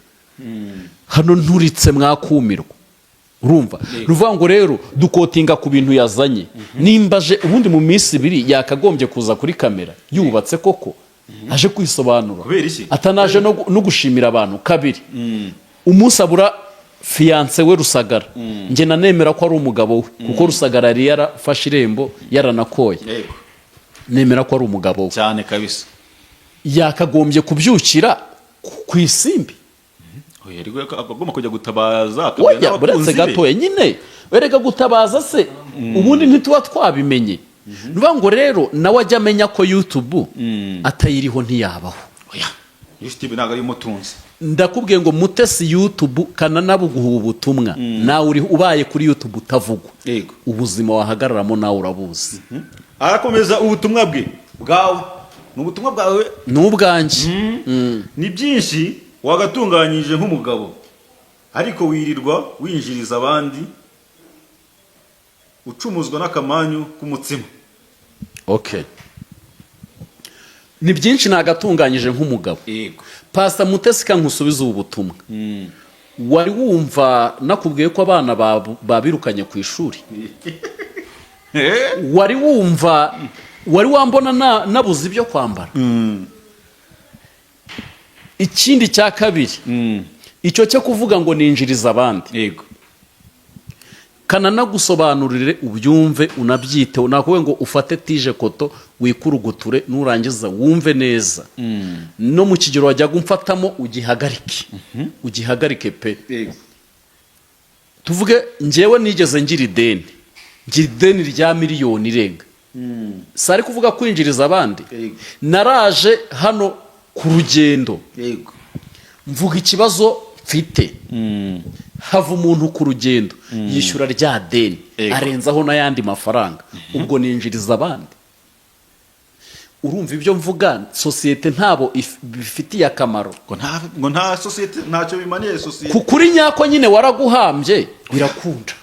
hano nturitse mwakumirwa. Urumva, ni ukuvuga ngo rero dukotinga ku bintu yazanye. Nimba aje ubundi mu minsi 2 yakagombye kuza kuri kamera yubatse koko, aje kwisobanura. Kubera iki? Atanaje no gushimira abantu. Kabiri, umunsi abura fiancé we Rusagara, njye nanemera ko ari umugabo we, kuko Rusagara yari yarafashe irembo, yaranakoye. Nemera ko ari umugabo we. Cyane kabisa. Yakagombye kubyukira ku isimbi. Oya, ariko agomba kujya gutabaza akabwira Oya, n'abakunzi buretse be. gatoya nyine. Erega gutabaza se ubundi ntituba twabimenye? Ni ukuvuga ngo rero nawe ajya amenya ko YouTube atayiriho ntiyabaho. Oya, YouTube ntabwo ari umutunzi. Ndakubwiye ngo Mutesi, YouTube kananabuguha ubutumwa, nawe uri ubaye kuri YouTube utavugwa, ubuzima wahagararamo nawe urabuzi. Arakomeza ubutumwa bwe bwawe, ni ubutumwa bwawe. Ni ubwanjye. Ni byinshi wagatunganyije nk'umugabo. Ariko wirirwa winjiriza abandi, ucumuzwa n'akamanyu k'umutsima. Okay, ni byinshi nagatunganyije nk'umugabo. Pasita Mutesi, nkusubize ubu butumwa. Wari wumva nakubwiye ko abana babirukanye ku ishuri? Wari wumva, wari wambona nabuze ibyo kwambara? Ikindi cya kabiri, icyo cyo kuvuga ngo ninjiriza abandi, kananagusobanurire ubyumve, unabyiteho. Nakubwiye ngo ufate tige coton wikuruguture, nurangiza wumve neza. No mu kigero wajyaga umfatamo ugihagarike, ugihagarike pe. Tuvuge njyewe nigeze ngira ideni, ngira ideni rya miliyoni irenga. Si ari kuvuga kwinjiriza abandi? Naraje hano ku rugendo, mvuga ikibazo mfite, hava umuntu ku rugendo yishyura rya deni, arenzaho n'ayandi mafaranga. Ubwo ninjiriza abandi? Urumva ibyo mvuga sosiyete ntabo bifitiye akamaro. Ngo nta sosiyete, ntacyo bimaniye sosiyete. Ku kuri nyako nyine waraguhambye birakunda,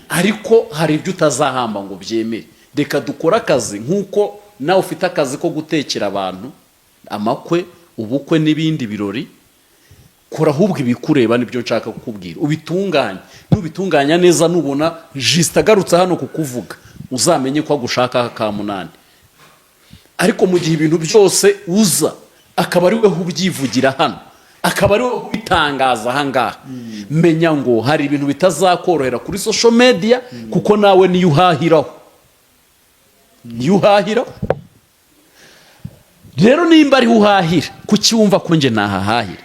ariko hari ibyo utazahamba ngo byemere. Reka dukore akazi nk'uko nawe ufite akazi ko gutekera abantu amakwe, ubukwe n'ibindi birori. Kora ahubwo ibikureba, nibyo nshaka kukubwira, ubitunganye. Nubitunganya neza, nubona Justin agarutse hano kukuvuga, uzamenye ko agushaka ka munani. Ariko mu gihe ibintu byose uza akaba ari we ubyivugira hano, akaba ari we ubitangaza ahangaha, menya ngo hari ibintu bitazakorohera kuri social media, kuko nawe niyo uhahiraho, niyo uhahiraho. Rero nimba ariho uhahira, kuki wumva ko njye nahahahira?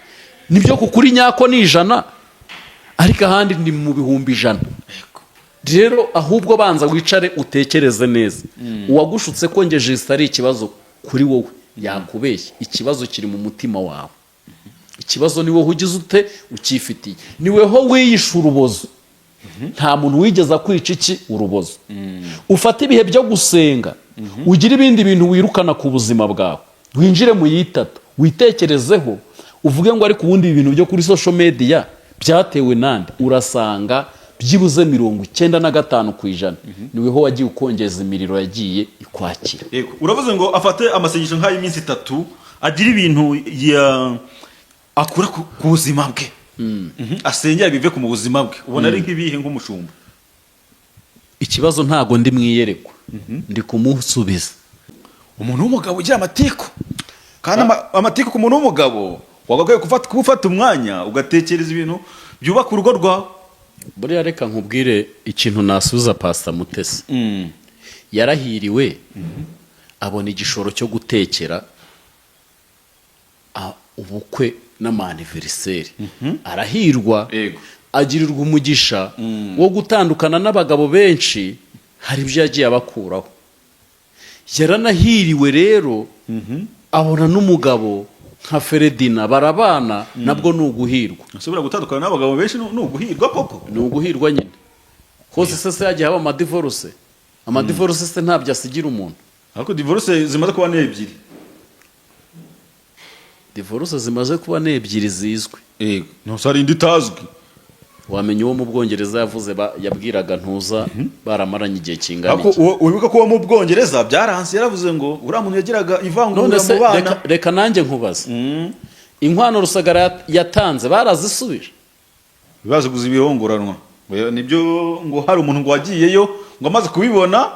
Nibyo, kukuri nyako ni 100, ariko ahandi ni mu 100,000. Rero ahubwo banza wicare utekereze neza. Uwagushutse ko nge Justin ari ikibazo kuri wowe yakubeshya. Ikibazo kiri mu mutima wawe. Ikibazo ni wowe ugize ute ukifitiye, ni weho wiyishe urubozo. Nta muntu wigeze akwica iki urubozo. Ufate ibihe byo gusenga, ugire ibindi bintu wirukana ku buzima bwawe, winjire mu yitatu, witekerezeho, uvuge ngo ariko ubundi ibi bintu byo kuri social media byatewe nande? Urasanga byibuze 95% niweho wagiye ukongeza imiriro yagiye ikwakira. Yego, uravuze ngo afate amasengesho nk'ay'iminsi 3, agira ibintu akura ku buzima bwe. Asengera bive ku mu buzima bwe. Ubona ari nk'ibihe nk'umushumba? Ikibazo ntago ndi mwiyerekwa, ndi kumusubiza. Umuntu w'umugabo ugira amatiku, kandi amatiku ku muntu w'umugabo wagakwiye gufata umwanya ugatekereza ibintu byubaka urugo rwawe. Buriya reka nkubwire ikintu nasubiza Pasita Mutesi. Yarahiriwe, abona igishoro cyo gutekera ubukwe n'ama anniversaire. Arahirwa, agirirwa umugisha wo gutandukana n'abagabo benshi, hari ibyo yagiye abakuraho. Yaranahiriwe rero, abona n'umugabo nka Feredina, barabana, nabwo ni uguhirwa. Ushobora gutandukana n'abagabo benshi ni uguhirwa koko? Ni uguhirwa nyine hose. Se yagiye haba ama divorce? Ama divorce se ntabyo asigira umuntu? Ariko divorce zimaze kuba ni ebyiri. Divorce zimaze kuba ni ebyiri zizwi. Yego, ntusa hari indi itazwi. Wamenya uwo mu Bwongereza yavuze yabwiraga ntuza baramaranye igihe kingana Ariko iki? Wibuka ko uwo mu Bwongereza byaranze, yaravuze ngo uriya muntu yagiraga ivangura None se mu bana. reka nanjye nkubaze, inkwano Rusagara yatanze barazisubije? Baziguze ibirongoranwa. Ngo nibyo, ngo hari umuntu ngo wagiyeyo, ngo amaze kubibona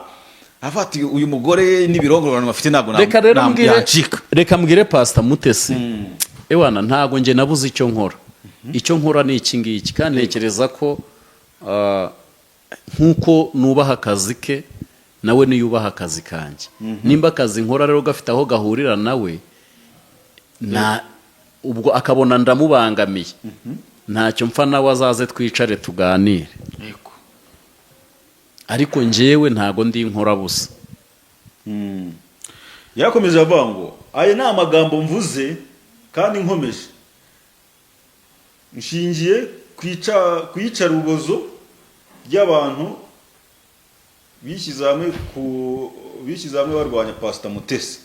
avuga ati: "Uyu mugore n'ibirongoranwa afite ntabwo Reka rero mbwire, yancika." reka mbwire Pasita Mutesi, ewana, ntago njye nabuze icyo nkora. Icyo nkora ni iki ngiki, kandi ntekereza ko nk'uko nubaha akazi ke, nawe niyubaha akazi kanjye. Nimba akazi nkora rero gafite aho gahurira nawe, na ubwo akabona ndamubangamiye, ntacyo mpfa nawe, azaze twicare tuganire. Ariko njyewe ntago ndi inkorabusa. Yarakomeje avuga ngo aya ni amagambo mvuze kandi nkomeje, nshingiye ku iyicarubozo ry'abantu bishyize hamwe barwanya Pasita Mutesi.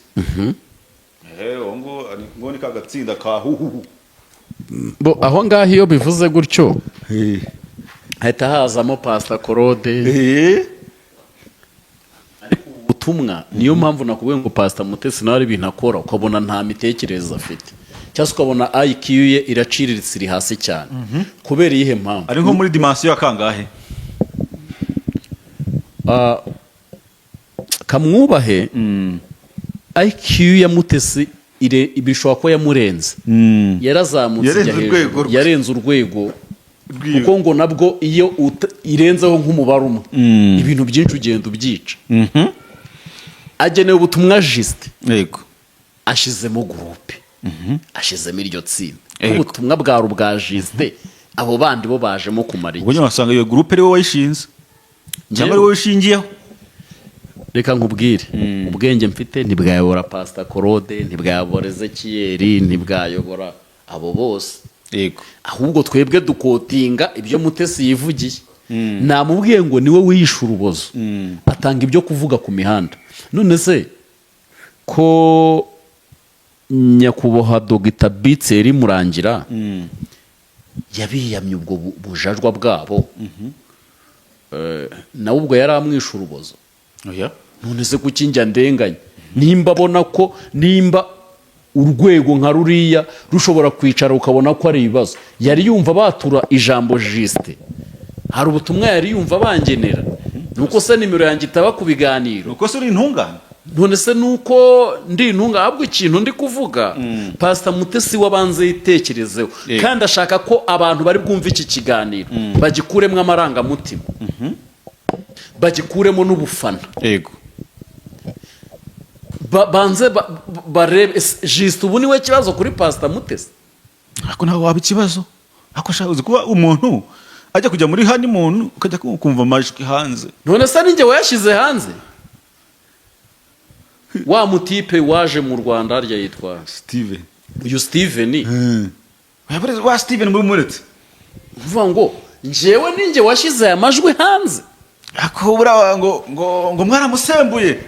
Uwo ngo ni ka gatsinda ka huhuhu. Bo aho ngaho iyo bivuze gutyo, hahita hazamo Pasita Claude. Ubutumwa, niyo mpamvu nakubwiye ngo Pasita Mutesi nawe ari ibintu akora ukabona nta mitekerereze afite, cyangwa se ukabona IQ ye iraciriritse, iri hasi cyane. Kubera iyihe mpamvu? Ari nko muri dimension ya kangahe? Ah, kamwubahe, IQ ya Mutesi bishobora kuba yamurenze, yarazamutse Yarenze ijya hejuru. Urwego rwe. Yarenze urwego. Rwiwe. Kuko ngo nabwo iyo irenzeho nk'umubare umwe, ibintu byinshi ugenda ubyica. Agenewe ubutumwa Justin, ashizemo groupe, ashizemo iryo tsinda. Ubutumwa bwari ubwa Justin, abo bandi bo bajemo kumara Ubwo iki? nyine wasanga iyo groupe ari wowe wayishinze cyangwa ari wowe ushingiyeho. Reka nkubwire, ubwenge mfite ntibwayobora Pasita Claude, ntibwayobora Ezekiyeri, ntibwayobora abo bose. Ahubwo twebwe duquotinga ibyo Mutesi yivugiye. Namubwiye ngo niwe wiyishe urubozo, atanga ibyo kuvuga ku mihanda. None se ko nyakubahwa Dogita Bitseri Murangira yabiyamye ubwo bujajwa bwabo, nawe ubwo yari amwishe urubozo? Oya. None se kuki njya ndenganya nimba abona ko, nimba urwego nka ruriya rushobora kwicara ukabona ko ari ibibazo? Yari yumva batura ijambo Justin, hari ubutumwa yari yumva bangenera, nuko se nimero yanjye itaba ku biganiro? Uko se uri intungane? None se nuko ndi intunga? Ahubwo ikintu ndi kuvuga, Pasita Mutesi wabanze yitekerezeho. Kandi ashaka ko abantu bari bwumve iki kiganiro bagikuremo amarangamutima, bagikuremo n'ubufana. Banze barebe Justin ubu niwe kibazo kuri Pasita Mutesi? Ariko ntabwo waba ikibazo, ariko shaka, uzi kuba umuntu ajya kujya muri honeymoon, ukajya kumva amajwi hanze? None se ninjye wayashyize hanze? Wa mutipe waje mu Rwanda harya yitwa? Steven. Uyu Steven. Wa Steven muri muretse. Uvuga ngo njyewe ninjye washyize aya majwi hanze? Ariko buriya ngo mwaramusembuye,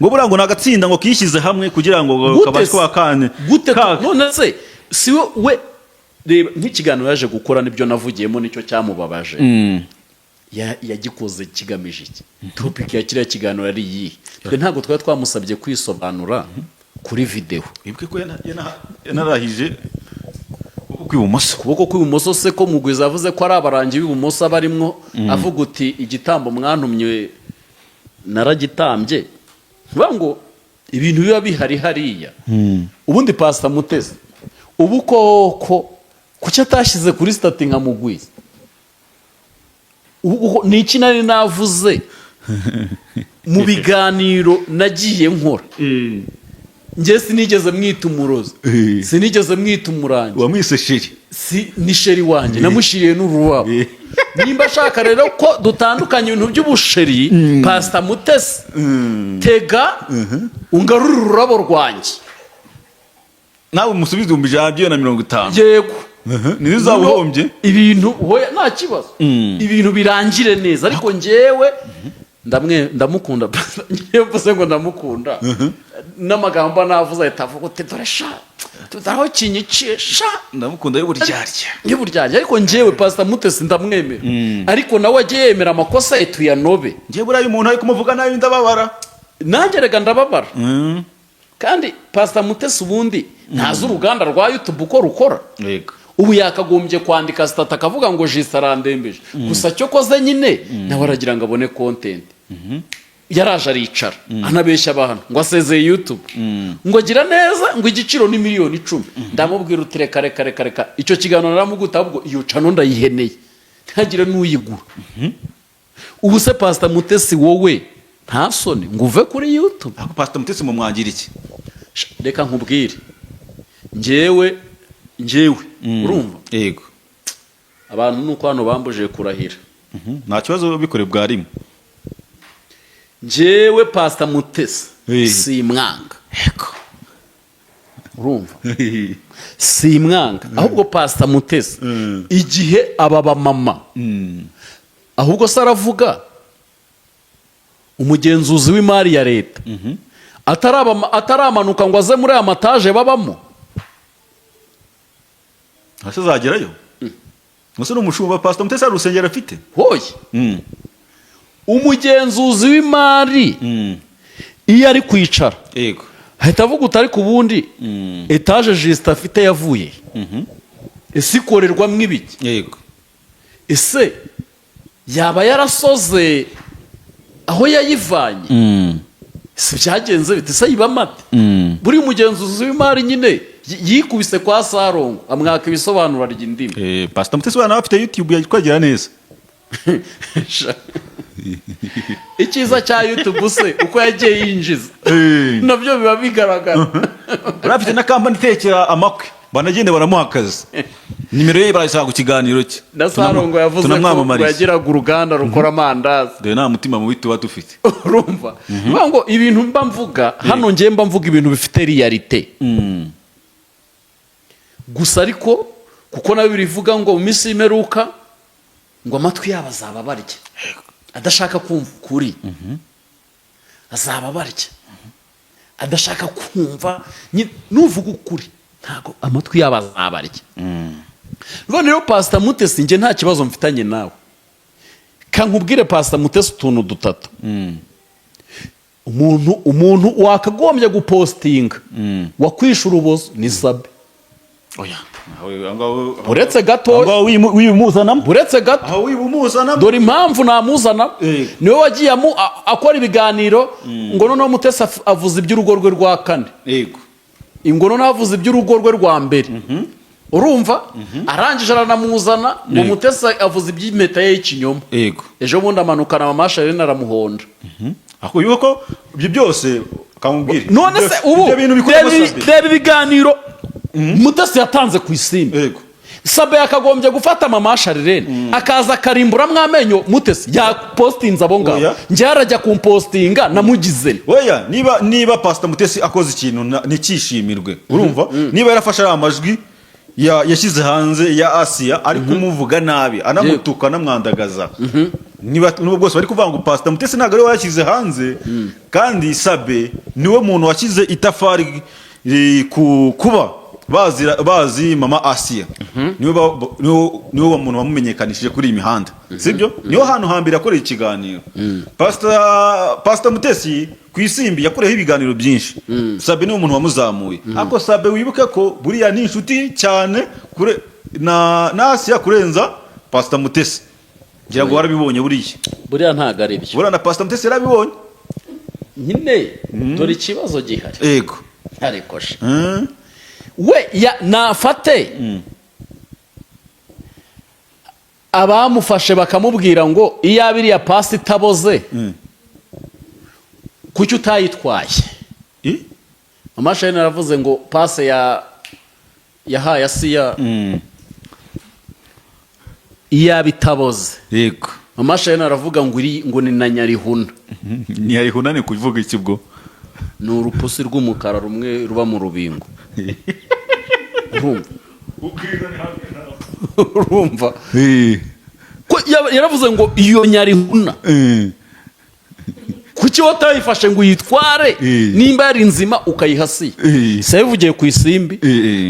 ngo buriya ngo ni agatsinda ngo kishyize hamwe kugira ngo Gute kabashe se? kuba kane. Gute? None se si we? Reba nk'ikiganiro yaje gukora, nibyo navugiyemo, nicyo cyamubabaje. Yagikoze kigamije iki? Topic ya kiriya kiganiro ari iyihe? Twe ntabwo twari twamusabye kwisobanura kuri videwo. Wibuke ko yanarahije ukuboko kw'ibumoso. Ukuboko kw'ibumoso se ko Mugwiza yavuze ko ari abarangi b'ibumoso barimwo, avuga uti: "Igitambo mwantumye naragitambye." Bivuga ngo ibintu biba bihari hariya. Ubundi Pasita Mutesi ubu koko kuki atashyize kuri status nka Mugwiza? Ni iki nari navuze mu biganiro nagiye nkora? Njye sinigeze mwita umurozi, sinigeze mwita umurangi. Wamwise chéri. Si ni chéri wanjye, namushyiriye n'ururabo. Nimba ashaka rero ko dutandukanya ibintu by'ubuchéri, Pasita Mutesi, tega ungarure ururabo rwanjye. Nawe umusubize 250,000. Yego. Nizo uzaba uhombye. Ibintu, hoya, nta kibazo, ibintu birangire neza. Ariko njyewe ndamukunda. Njyewe mvuze ngo ndamukunda, n'amagambo navuze ahita avuga uti: "Dore sha, tudaho kinyiciye sha." Ndamukunda y'uburyarya. Y'uburyarya. Ariko njyewe Pasita Mutesi ndamwemera, ariko nawe ajye yemera amakosa ye, tuyanobe. Njyewe buriya umuntu ari kumuvuga nabi ndababara. Nanjye rega ndababara. Kandi Pasita Mutesi ubundi ntazi uruganda rwa YouTube uko rukora. Ubu yakagombye kwandika status akavuga ngo Justin arandembeje gusa. Cyo koze nyine nawe aragira ngo abone content. Yaraje aricara anabeshya abantu ngo asezeye YouTube, ngo agira neza, ngo igiciro ni miliyoni 10. Ndamubwira uti: "Reka, reka, reka, reka." Icyo kiganiro naramuguta, ahubwo iyo channel ndayiheneye, ntihagire n'uyigura. Ubu se Pasita Mutesi, wowe nta soni ngo uve kuri YouTube? Ariko Pastor Mutesi mumwangira iki? Reka nkubwire, njyewe urumva, Yego. abantu nuko hano bambujije kurahira. Nta kibazo, bikore bwa rimwe. Njyewe Pasita Mutesi simwanga. Urumva, simwanga. Ahubwo Pasita Mutesi, igihe aba bamama, ahubwo se aravuga umugenzuzi w'imari ya leta ataramanuka ngo aze muri aya mataje babamo. Ese azagerayo? Ese ni umushumba Pastor Mutesi? Hari urusengero afite? Hoye. Umugenzuzi w'imari iyo ari kwicara ahita avuga uti: "Ariko ubundi etaje Justin afite yavuye ese? Ikorerwamo ibiki? Ese yaba yarasoze aho yayivanye? Ese byagenze bite? Ese yibamo ate?" Buriya umugenzuzi w'imari nyine yikubise kwa Sarongo, amwaka ibisobanuro, arya indimi. Pastor Mutesi we nawe afite YouTube, yakwagira neza. Icyiza cya YouTube se, uko yagiye yinjiza nabyo biba bigaragara. Uriya afite na kampani itekera amakwe, banagende baramuha akazi, nimero ye barayisanga ku kiganiro cye. Na Sarongo yavuze ko ngo Tunamwamamariza. yagiraga uruganda rukora amandazi. Dore nta mutima mubi tuba dufite. Urumva, bivuga ngo ibintu mba mvuga hano, ngiye mba mvuga ibintu bifite réalité gusa, ariko kuko nawe birivuga ngo mu minsi y'imperuka ngo amatwi yabo azaba barya adashaka kumva ukuri, azaba barya adashaka kumva. Nuvuga ukuri ntabwo amatwi yabo azabarya. None rero Pasita Mutesi, njye nta kibazo mfitanye nawe. Kankubwire Pasita Mutesi utuntu dutatu. Umuntu wakagombye gupostinga wakwishe urubozo ni Sabe. Oya. Uretse gato. Wibimuzanamo. Uretse gato. Aho wibumuzanamo. Dore impamvu namuzana. Niwe wagiye akora ibiganiro ngo noneho Mutesi avuze iby'urugo rwe rwa kane. Ngo noneho avuze iby'urugo rwe rwa mbere. Urumva, arangije aranamuzana ngo Mutesi avuze iby'impeta ye y'ikinyoma. Ejo bundi amanukana mama Sharine aramuhonda. Ako yuko ko ibyo byose kamubwire. None se ubu Ibyo bintu bikorwa Sabe. reba ibiganiro Mutesi yatanze ku Isimbi. Sabe yakagombye gufata mama Sharirene akaza akarimburamo amenyo Mutesi yapostinze abo ngabo. Oya. Njye arajya kumpostinga namugize. Oya, niba Pastor Mutesi akoze ikintu ntikishimirwe, urumva, niba yarafashe ariya majwi yashyize hanze ya Asiya ari kumuvuga nabi, anamutuka, anamwandagaza, niba nubwo bwose bari kuvuga ngo Pastor Mutesi ntabwo ari we wayashyize hanze, kandi Sabe niwe muntu washyize itafari ku kuba bazi mama Asiya, niwe niwe muntu wamumenyekanishije kuri iyi mihanda, sibyo? Niho hantu hambere yakoreye ikiganiro Pastor Mutesi ku Isimbi, yakoreyeho ibiganiro byinshi. Sabe niwe muntu wamuzamuye. Ariko Sabe wibuke ko buriya ni inshuti cyane kure na Asiya kurenza Pastor Mutesi. Ngira ngo warabibonye buriya. Buriya ntabwo ari byo. Buriya na Pastor Mutesi yarabibonye. Nyine dore ikibazo gihari. Ariko she we nafate abamufashe bakamubwira ngo iyaba iriya pasi itaboze, kuki utayitwaye? I? Mama Shayina aravuze ngo pase ya yahaye Asiya iyaba itaboze. Mama Shayina aravuga ngo iri ngo ni na nyarihuna. Ntiyayihuna, ni kuvuga iki ubwo? Ni urupusi rw'umukara rumwe ruba mu rubingo. Urumva ko yaravuze ngo iyo nyarihuna, kuki watayifashe ngo uyitware nimba yari nzima ukayihasiye? Se yabivugiye ku Isimbi.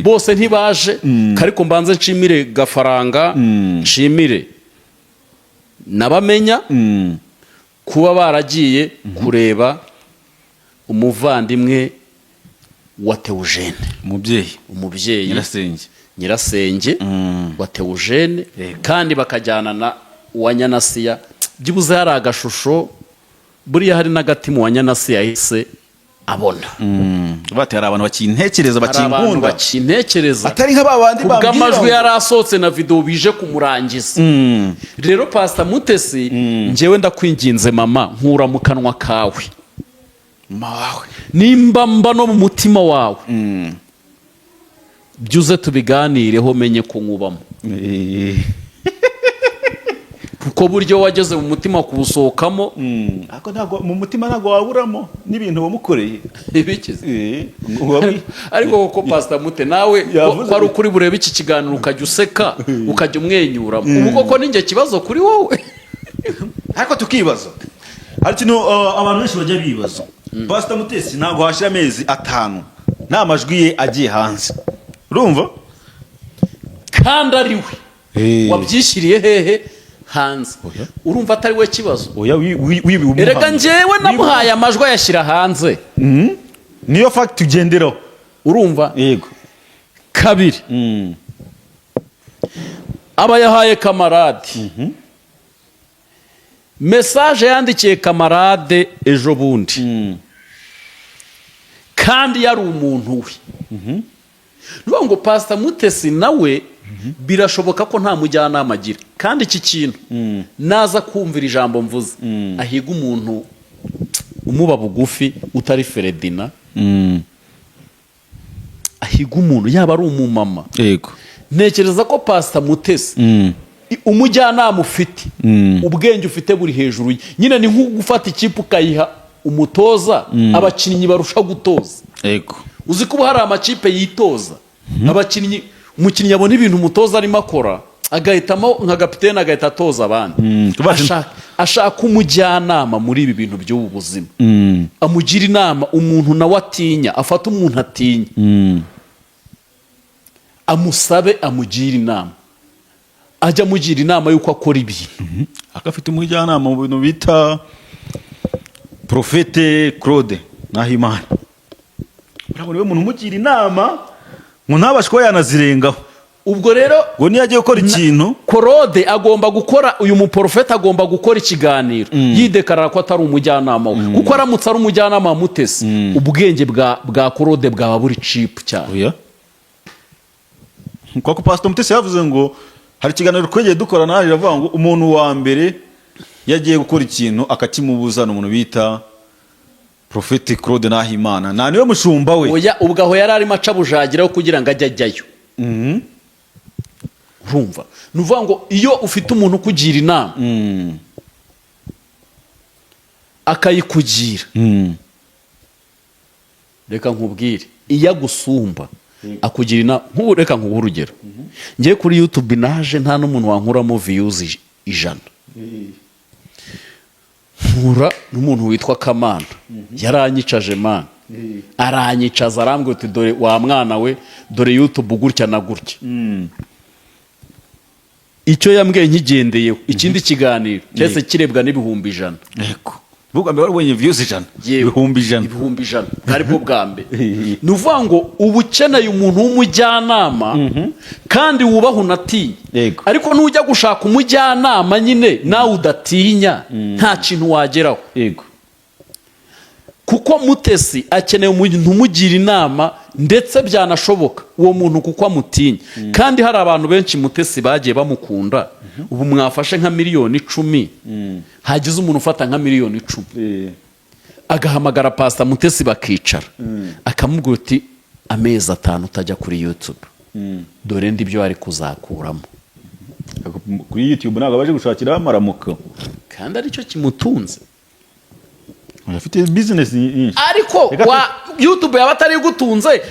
Bose ntibaje, ariko mbanze nshimire Gafaranga, nshimire n'abamenya kuba baragiye kureba umuvandimwe wa Teujene. Umubyeyi. Umubyeyi. Nyirasenge. Nyirasenge wa Teujene, kandi bakajyana na Uwanyanasiya. Byibuze hari agashusho, buriya hari n'agati mu Wanyanasiya yahise abona. Bati hari abantu bakintekereza, Hari abantu bakinkunda, bakintekereza, atari nka ba bandi bambwira kubw'amajwi yari asohotse na videwo bije kumurangiza. Rero Pasita Mutesi, njyewe ndakwinginze mama, nkura mu kanwa kawe. Mawe. Nimba mba no mu mutima wawe, byuze tubiganireho, menye ko nkubamo, kuko buryo wageze mu mutima kuwusohokamo. Ariko ntabwo mu mutima, ntabwo waburamo n'ibintu wamukoreye. Ibikize. Ariko Ariko koko Pasita Mute nawe Yavuze ko ari ukuri burebe iki kiganiro ukajya useka, ukajya umwenyura, ubu koko ni njye kibazo kuri wowe? Ariko tukibaza, hari ikintu abantu benshi bajya bibaza. Pasita Mutesi ntabwo hashira amezi 5 nta majwi ye agiye hanze, urumva? Kandi ari we wabyishyiriye hehe? Hanze. Oya. Urumva atari we kibazo? Oya, Erega njyewe namuhaye amajwi ayashyira hanze. Niyo fact tugenderaho. Urumva? Yego. Kabiri, aba yahaye kamarade message, yandikiye kamarade ejo bundi, kandi yari umuntu we. Ni ukuvuga ngo Pasita Mutesi nawe birashoboka ko nta mujyanama agira. Kandi iki kintu, naza kumvira ijambo mvuze, ahiga umuntu umuba bugufi utari Feredina, ahiga umuntu yaba ari umumama. Ntekereza ko Pasita Mutesi, umujyanama ufite, ubwenge ufite buri hejuru ye. Nyine ni nko gufata ikipe ukayiha umutoza abakinnyi barusha gutoza. Uzi ko ubu hari amakipe yitoza abakinnyi, umukinnyi abona ibintu umutoza arimo akora agahitamo nka kapitene, agahita atoza abandi. Ashaka umujyanama muri ibi bintu by'ubu buzima, amugira inama, umuntu nawe atinya, afata umuntu atinya, amusabe amugire inama, ajya amugira inama y'uko akora ibintu. Akafite umujyanama mu bintu bita Prophète Claude Nahimana. Urabona, niwe muntu umugira inama ngo ntabashe kuba yanazirengaho. Ubwo rero ngo niyo agiye gukora ikintu. Claude agomba gukora, uyu muporofeti agomba gukora ikiganiro yidekarara ko atari umujyanama we, kuko aramutse ari umujyanama wa Mutesi, ubwenge bwa Claude bwaba buri cheap cyane. Oya, kuko Pastor Mutesi yavuze ngo hari ikiganiro twegeye dukora naje, iravuga ngo umuntu wa mbere yagiye gukora ikintu akakimubuza ni umuntu bita Prophète Claude Nahimana, nta niwe mushumba we. Oya, ubwo aho yari arimo aca bujagiraho kugira ngo ajye ajyayo. Urumva, ni ukuvuga ngo iyo ufite umuntu ukugira inama akayikugira, reka nkubwire, iyo agusumba akugira inama. Nk'ubu reka nkuhe urugero: ngiye kuri YouTube, naje nta n'umuntu wankuramo views 100, mpura n'umuntu witwa Kamana, yaranyicaje man, aranyicaza, arambwira uti: "Dore wa mwana we, dore YouTube gutya na gutya." Icyo yambwiye nkigendeyeho, ikindi kiganiro cyahise kirebwa n'100,000. Yego, ubwo mbere wabonye views 100? Yewe. 100,000. 100,000, bwari bwo bwa mbere. Ni ukuvuga ngo uba ukeneye umuntu w'umujyanama kandi wubaha, unatinya. Ariko nujya gushaka umujyanama nyine nawe udatinya, nta kintu wageraho. Kuko Mutesi akeneye umuntu umugira inama, ndetse byanashoboka uwo muntu kuko amutinya. Kandi hari abantu benshi Mutesi bagiye bamukunda. Ubu mwafashe nka miliyoni 10, hagize umuntu ufata nka miliyoni 10 agahamagara Pasita Mutesi bakicara, akamubwira uti: "Amezi 5 utajya kuri YouTube, dore ndi byo ari kuzakuramo." Kuri YouTube ntabwo baje gushakiraho amaramuko. Kandi aricyo kimutunze. Afite business nyinshi. Ariko wa YouTube yaba atari igutunze,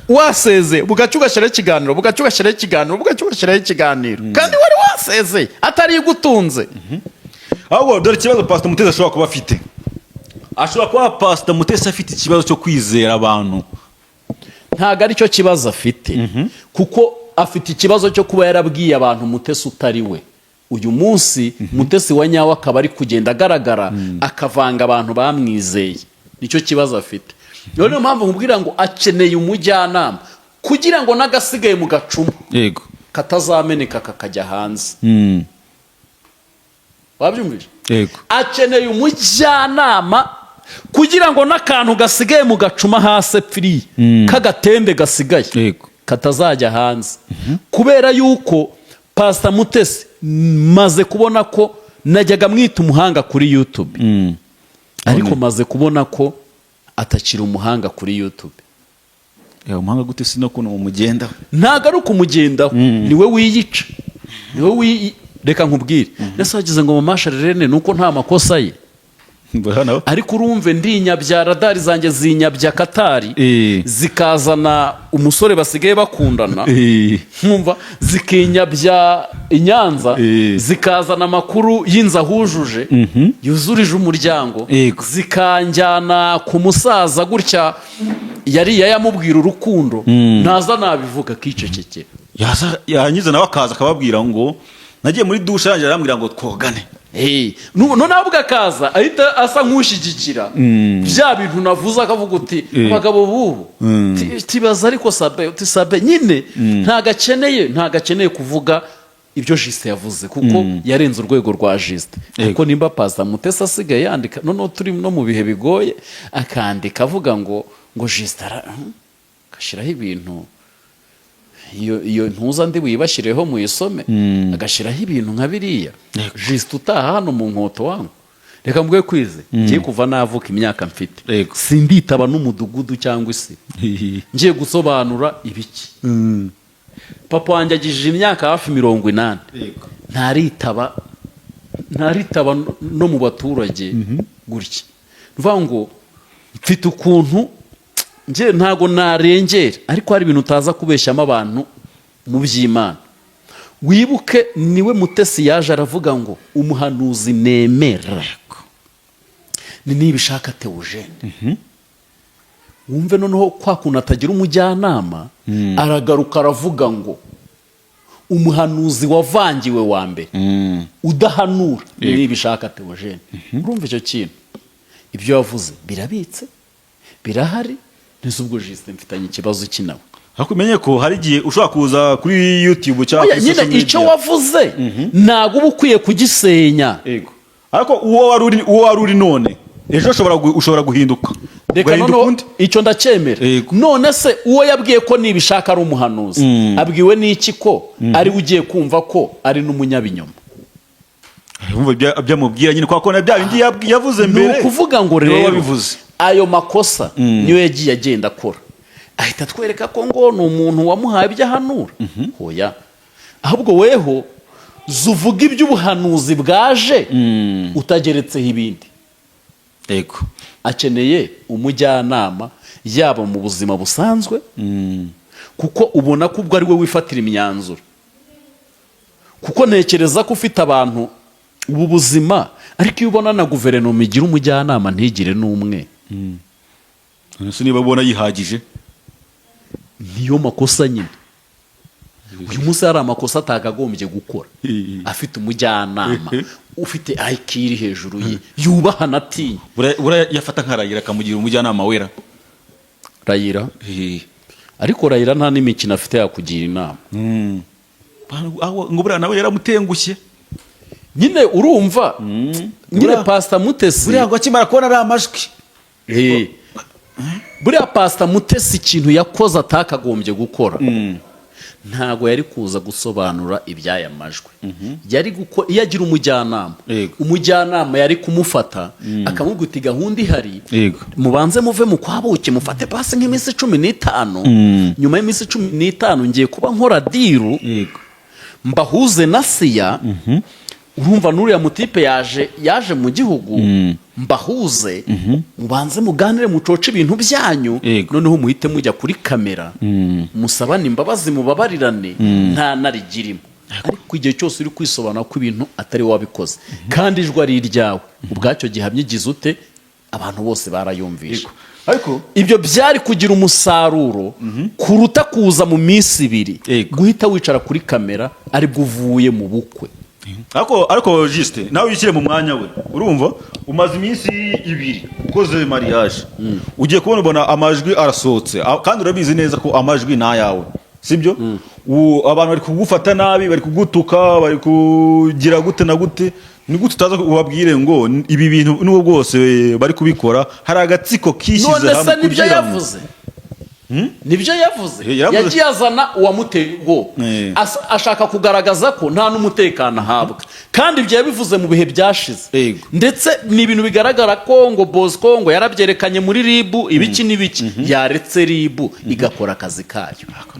waseze, bugacya ugashyiraho ikiganiro, bugacya ugashyiraho ikiganiro, bugacya ugashyiraho ikiganiro, kandi wari waseze atari igutunze. Ahubwo dore ikibazo Pastor Mutesi ashobora kuba afite. Ashobora kuba Pastor Mutesi afite ikibazo cyo kwizera abantu. Ntabwo aricyo kibazo afite, kuko afite ikibazo cyo kuba yarabwiye abantu Mutesi utari we. Uyu munsi Mutesi wa nyawe akaba ari kugenda agaragara, akavanga abantu bamwizeye. Nicyo kibazo afite. Rero niyo mpamvu nkubwira ngo akeneye umujyanama kugira ngo n'agasigaye mu gacuma katazameneka kakajya hanze. Wabyumvise? Yego. Akeneye umujyanama kugira ngo n'akantu gasigaye mu gacuma hasi pfiriye k'agatembe gasigaye katazajya hanze, kubera yuko Pasita Mutesi maze kubona ko najyaga mwita umuhanga kuri YouTube, ariko maze kubona ko atakiri umuhanga kuri YouTube. Ya, umuhanga gute si no kuntu mumugendaho? Ntabwo ari ukumugendaho, niwe wiyica, niwe wiyi. Reka nkubwire, ese wagize ngo mama Charlene ni uko nta makosa ye? Mbona Ariko urumve, ndinyabya radari zanjye zinyabya Katari, zikazana umusore basigaye bakundana, nkumva zikinyabya i Nyanza, zikazana amakuru y'inzu ahujuje yuzurije umuryango, zikanjyana ku musaza gutya yariye yamubwira urukundo, ntaza nabivuga akicecekera. Yaza yarangiza nawe akaza akababwira ngo nagiye muri douche, arangije arambwira ngo twogane. Noneho ahubwo akaza ahita asa nk'ushyigikira bya bintu navuze, akavuga uti abagabo b'ubu tibaza. Ariko Sabe, uti Sabe nyine ntago akeneye kuvuga ibyo Justin yavuze, kuko yarenze urwego rwa Justin. Kuko nimba Pastor Mutesi asigaye yandika, noneho turi no mu bihe bigoye, akandika avuga ngo Justin agashyiraho ibintu, iyo ntuza ndi buyibashyireho muyisome, agashyiraho ibintu nka biriya. Justin utaha hano mu nkoto wangu, reka mbwe kwize ngiye kuva navuka imyaka mfite, sinditaba n'umudugudu cyangwa isi ngiye gusobanura ibiki. Papa wanjye agijije imyaka hafi 80, ntaritaba no mu baturage gutya. Ni ukuvuga ngo mfite ukuntu njye ntago narengera, ariko hari ibintu utaza kubeshyamo abantu mu by'Imana. Wibuke niwe Mutesi yaje aravuga ngo umuhanuzi nemera ni Nibishaka Theogene. Wumve noneho kwa kuntu atagira umujyanama, aragaruka aravuga ngo umuhanuzi wavangiwe wa mbere udahanura ni Nibishaka Theogene. Urumva icyo kintu, ibyo yavuze birabitse, birahari. Ntise ubwo Justin mfitanye ikibazo ki nawe? Ariko umenye ko hari igihe ushobora kuza kuri YouTube cyangwa Oya, kuri nyine social media. Icyo wavuze ntabwo uba ukwiye kugisenya. Yego. Ariko uwo wari uri none, ejo ushobora guhinduka, Reka ugahinduka noneho undi. Icyo ndacyemera. None se uwo yabwiye ko Nibishaka ari umuhanuzi, abwiwe n'iki ko ari we ugiye kumva ko ari n'umunyabinyoma? Urumva ibyo amubwira nyine, kwa ko na bya bindi yavuze Ni mbere ukuvuga ngo niwe rero wabivuze. Ayo makosa niyo yagiye agenda akora, ahita atwereka ko ngo ni umuntu wamuhaye ibyo ahanura. Hoya, ahubwo weho zuvuga iby'ubuhanuzi bwaje utageretseho ibindi. Akeneye umujyanama, yaba mu buzima busanzwe, kuko ubona ko ubwo ari we wifatira imyanzuro, kuko ntekereza ko ufite abantu ubu buzima. Ariko iyo ubona na guverinoma igira umujyanama ntigire n'umwe. Ese niba ubona yihagije? Niyo makosa nyine. Uyu munsi hari amakosa atakagombye gukora afite umujyanama ufite IQ iri hejuru ye, yubaha anatinya. Buriya yafata nka Raila akamugira umujyanama wera. Raila? Ariko Raila nta n'imikino afite yakugira inama. Aho ngo buriya nawe yaramutengushye. Nyine urumva nyine Pasita Mutesi Buriya ngo akimara kubona ari amajwi. Buriya Pasita Mutesi ikintu yakoze atakagombye gukora, ntago yari kuza gusobanura iby'aya majwi. Yari iyo agira umujyanama, umujyanama yari kumufata akamubwira uti gahunda ihari, mubanze muve mu kwabuki, mufate pasi nk'iminsi 15. Nyuma y'iminsi 15 ngiye kuba nkora deal, mbahuze na Siya. Urumva n'uriya mutipe yaje mu gihugu, mbahuze, mubanze muganire, mucoce ibintu byanyu, noneho muhite mujya kuri kamera, musabane imbabazi, mubabarirane, nta narigirimo. Ariko igihe cyose uri kwisobanura ko ibintu atari wowe wabikoze kandi ijwi ari iryawe, ubwacyo gihamya igize ute? Abantu bose barayumvisha. Ariko Ibyo byari kugira umusaruro kuruta kuza mu minsi 2 guhita wicara kuri kamera aribwo uvuye mu bukwe. Ariko Justin, nawe wishyire mu mwanya we. Urumva umaze iminsi 2 ukoze mariage, ugiye kubona ubona amajwi arasohotse. Kandi urabizi neza ko amajwi ni ayawe, sibyo? Abantu bari kugufata nabi, bari kugutuka, bari kugira gute na gute. Ni gute utaza ubabwire ngo ibi bintu nubwo bwose bari kubikora, hari agatsiko kishyize None se hamwe nibyo kugira ngo yavuze? Nibyo yavuze. Yaravuze. Yagiye azana uwamuteye ubwoba. Ashaka kugaragaza ko nta n'umutekano ahabwa, kandi ibyo yabivuze mu bihe byashize. Ndetse ni ibintu bigaragara ko ngo Bosco ngo yarabyerekanye muri RIB, ibiki n'ibiki. Yaretse RIB igakora akazi kayo. Ariko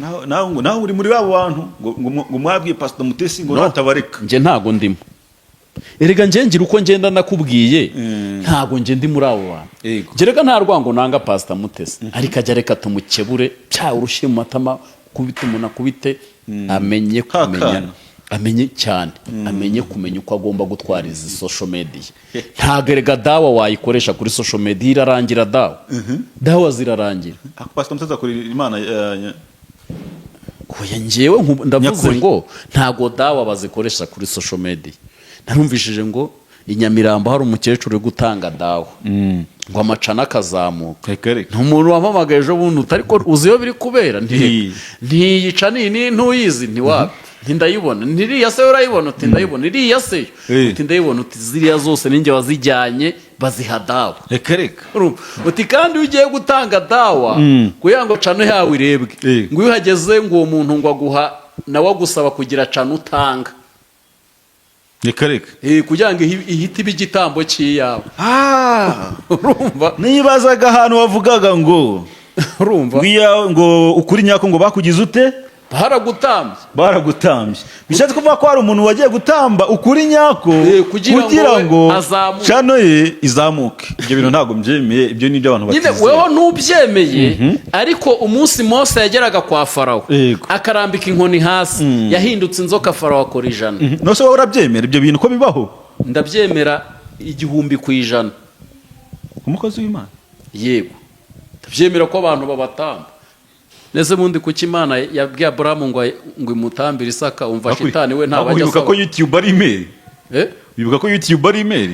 nawe uri muri babo bantu ngo mwabwiye Pastor Mutesi ngo No. natabareka. Njye ntago ndimo. Erega njye ngira uko ngenda nakubwiye, ntago njye ndi muri abo bantu. Gerega nta rwango nanga Pastor Mutesi, ariko ajya reka tumukebure, bya urushyi mu matama, kubita umuntu akubite, amenye kumenya. Kakana. Amenye cyane, amenye kumenya uko agomba gutwara izi social media. Ntago erega dawa wayikoresha kuri social media irarangira. Dawa zirarangira. Ako Pastor Mutesi akorera Imana. Oya, njyewe ndavuze Nyakuri. ngo ntago dawa bazikoresha kuri social media. Narumvishije ngo i Nyamirambo hari umukecuru uri gutanga dawa ngo amacana akazamuka. Reka reka. Ni umuntu wampamagaye ejo bundi uti: "Ariko uzi iyo biri kubera?" Nti. Ntiyica ni ntuyizi, ntiwabi, ntindayibona, ntiriya se urayibona? Uti: "Ndayibona." Iriya se? Uti: "Ndayibona." Uti: "Ziriya zose ninjye wazijyanye, baziha dawa." Reka reka. Urumva? Uti: "Kandi iyo ugiye gutanga dawa kugira ngo channel yawe irebwe, ngo iyo uhageze, ngo uwo muntu ngo aguha, nawe agusaba kugira channel utanga." Reka reka. Kugira ngo ihite iba igitambo cy'iyawe. Urumva? Nibazaga ahantu wavugaga ngo Urumva? ngo ngo ukuri nyako ngo bakugize ute? Baragutambye. Baragutambye. Bishatse kuvuga ko hari umuntu wagiye gutamba ukuri nyako Kugira ngo kugira we ngo azamuke. Channel ye izamuke. Ibyo bintu ntabwo mbyemeye, ibyo ni ibyo abantu Nyine batizera. weho ntubyemeye, ariko umunsi Mose yageraga kwa Farawo akarambika inkoni hasi, yahindutse inzoka, Farawo akora 100. Nose wowe urabyemera ibyo bintu ko bibaho? Ndabyemera 1000%. Umukozi w'Imana? Yego, ndabyemera ko abantu babatamba. Nese bundi kuki Imana yabwiye Aburahamu ngo imutambire Isaka? Umva, shitani we ntabwo ajya Wibuka ko asaba. YouTube ari email? Eh? Wibuka ko YouTube ari email?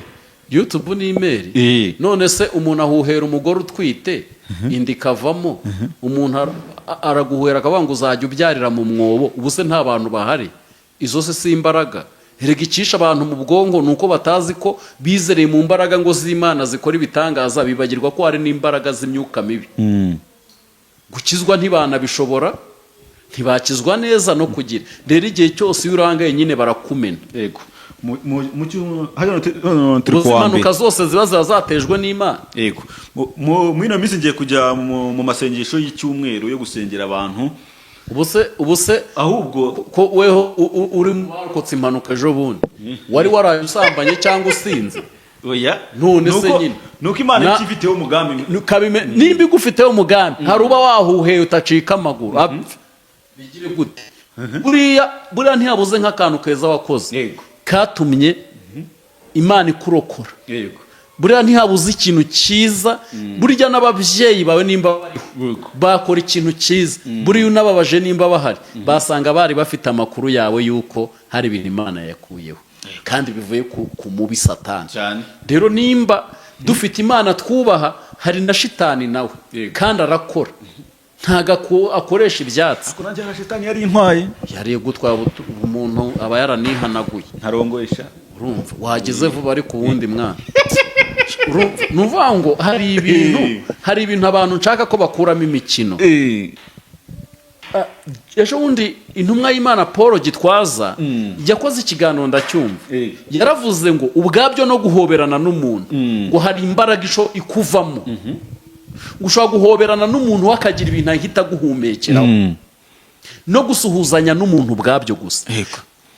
YouTube ni email? Eh. None se umuntu ahuhera umugore utwite, inda ikavamo? Umuntu araguhuhera akavuga ngo uzajya ubyarira mu mwobo. Ubu se nta bantu bahari? Izo se si imbaraga? Erega icisha abantu mu bwonko ni uko batazi ko bizereye mu mbaraga ngo z'Imana zikora ibitangaza, bibagirwa ko hari n'imbaraga z'imyuka mibi. Gukizwa ntibanabishobora, ntibakizwa neza no kugira. Rero igihe cyose iyo urangaye nyine barakumena. Yego. Hano turi Uzi kuwa mbere. Impanuka zose ziba zatejwe n'Imana. Yego. Muri ino minsi ngiye kujya mu masengesho y'icyumweru yo gusengera abantu. Ubu se Ahubwo ko weho uri mu barokotse impanuka ejo bundi, wari waraye usambanye cyangwa usinze? Oya. None se nyine. Nuko Imana ikifiteho umugambi. Nimba igufiteho umugambi, hari uba wahuheye utacika amaguru apfa bigire gute? Buriya ntiyabuze nk'akantu keza wakoze katumye Imana ikurokora. Buriya ntihabuze ikintu cyiza. Burya n'ababyeyi bawe nimba bariho bakora ikintu cyiza, buriya unababaje nimba bahari, basanga bari bafite amakuru yawe y'uko hari ibintu Imana yakuyeho kandi bivuye ku mubi Satani. Rero nimba dufite Imana twubaha, hari na shitani nawe. Kandi arakora, ntago akoresha ibyatsi. Ariko nanjye hari shitani yari intwaye. Yariye gutwara umuntu aba yaranihanaguye. Ntarongoyesha. Urumva wageze vuba, ariko uwundi mwana. Urumva, ni ukuvuga ngo hari ibintu abantu nshaka ko bakuramo imikino. Ejo bundi intumwa y'Imana Paul Gitwaza yakoze ikiganiro, ndacyumva. Yaravuze ngo ubwabyo no guhoberana n'umuntu, ngo hari imbaraga isho ikuvamo, ngo ushobora guhoberana n'umuntu we akagira ibintu ahita aguhumekeraho, no gusuhuzanya n'umuntu ubwabyo gusa.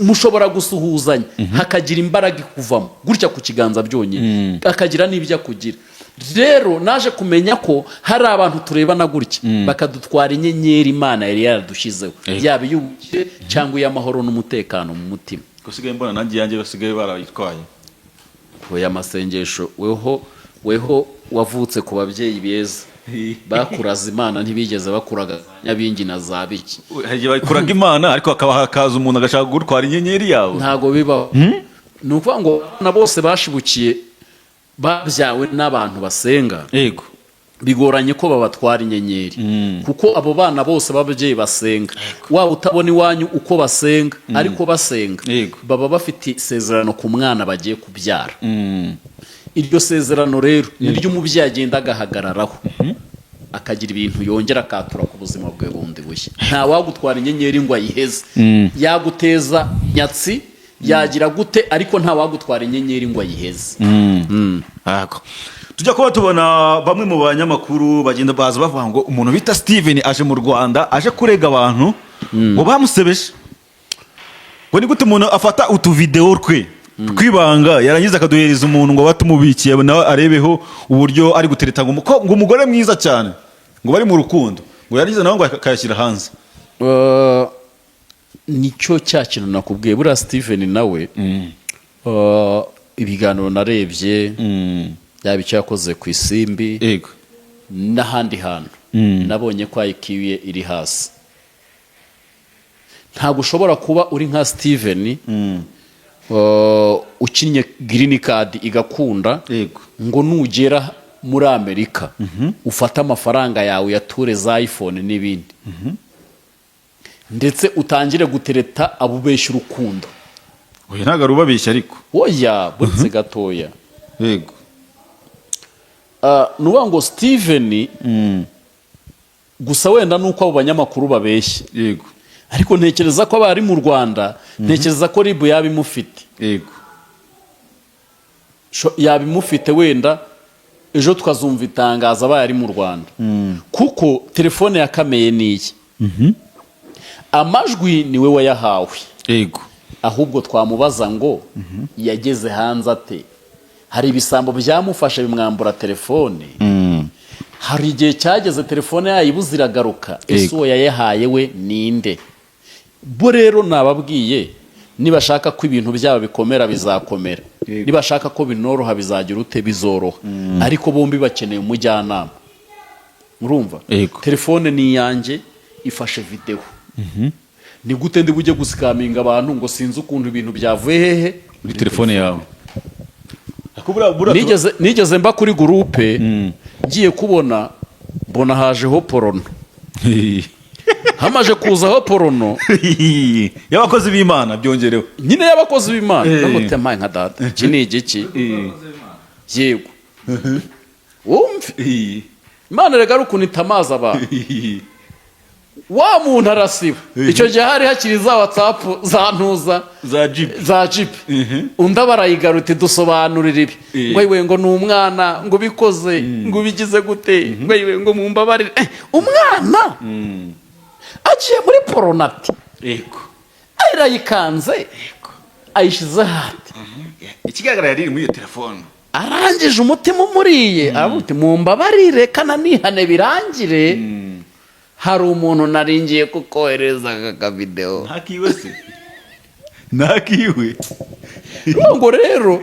Mushobora gusuhuzanya hakagira imbaraga ikuvamo gutya ku kiganza byonyine, akagira n'ibyo akugira. Rero naje kumenya ko hari abantu turebana gutya bakadutwara inyenyeri Imana yari yaradushyizeho, yaba iy'ubukire cyangwa iy'amahoro n'umutekano mu mutima. Usigaye mbona nanjye iyanjye basigaye barayitwaye. Oya, amasengesho, weho wavutse ku babyeyi beza bakuraza Imana, ntibigeze bakuraga nyabingi na za biki. Hari igihe bakuraga Imana, ariko hakaba hakaza umuntu agashaka kugutwara inyenyeri yawe. Ntabwo bibaho. Ni ukuvuga ngo abana bose bashibukiye babyawe n'abantu basenga, bigoranye ko babatwara inyenyeri, kuko abo bana bose b'ababyeyi basenga, waba utabona iwanyu uko basenga, ariko basenga, baba bafite isezerano ku mwana bagiye kubyara. Iryo sezerano rero ni ryo umubyeyi agenda agahagararaho, akagira ibintu yongera akatura ku buzima bwe bundi bushya. Nta wagutwara inyenyeri ngo ayiheze. Yaguteza nyatsi, yagira gute, ariko nta wagutwara inyenyeri ngo ayiheze. Yego. Tujya kuba tubona bamwe mu banyamakuru bagenda baza bavuga ngo umuntu bita Steven aje mu Rwanda, aje kurega abantu ngo bamusebeje, ngo ni gute umuntu afata utuvidewo twe twibanga, yarangiza akaduhereza umuntu ngo batumubikiye, nawe arebeho uburyo ari gutereta ngo ngo umugore mwiza cyane, ngo bari mu rukundo, ngo yarangiza nawe ngo akayashyira hanze. Nicyo cya kintu nakubwiye. Buriya Steven nawe, ibiganiro narebye, yaba icyo yakoze ku Isimbi n'ahandi hantu, nabonye ko IQ ye iri hasi. Ntabwo ushobora kuba uri nka Steven, ukinnye green card igakunda, ngo nugera muri Amerika ufate amafaranga yawe uyature za iPhone n'ibindi, ndetse utangire gutereta abo ubeshya urukundo. Oya, ntabwo ari ubabeshya ariko. Oya, buretse gatoya. Ni ukuvuga ngo Steven gusa wenda nuko abo banyamakuru babeshya, ariko ntekereza ko abari mu Rwanda, ntekereza ko RIB yaba imufite. Yaba imufite, wenda ejo tukazumva itangazo abaye ari mu Rwanda, kuko telefone yakameye niye, amajwi niwe wayahawe. Ahubwo twamubaza ngo yageze hanze ate? Hari ibisambo byamufashe bimwambura telefone? Hari igihe cyageze telefone yayibuze iragaruka? Ese uwo yayahaye we ninde? Bo rero nababwiye, nibashaka ko ibintu byabo bikomera bizakomera, nibashaka ko binoroha bizagira ute? Bizoroha. Ariko bombi bakeneye umujyanama, urumva? Yego. Telefone ni iyanjye, ifashe videwo. Ni gute ndi bujye gusikaminga abantu ngo sinzi ukuntu ibintu byavuye hehe? Muri telefone yawe. Ariko buriya Nigeze mba kuri groupe, ngiye kubona mbona hajeho porno. Hamaje kuzaho porno y'abakozi b'Imana byongerewe. Nyine y'abakozi b'Imana. Ndamutse mpaye nka data, iki ni igiki? Yego, wumve, Imana rega ari ukuntu itamaza abantu. Wa muntu arasiba. Icyo gihe hari hakiri za WhatsApp za ntuza, za jipi. Za jipi. Undi aba arayigaruta, dusobanurira ibi. Ngo yewe, ngo ni umwana, ngo ubikoze, ngo ubigize gute, ngo yewe, ngo mumbabarire. Umwana agiye muri porno ati arayikanze, ayishyize hati. Ikigaragara yari iri muri iyo telefone. Arangije umutima umuriye, aravuga uti: "Mumbabarire, kananihane birangire, hari umuntu naringiye kukohereza aka kavidewo." Ntakiwe se? Ntakiwe? Ngo rero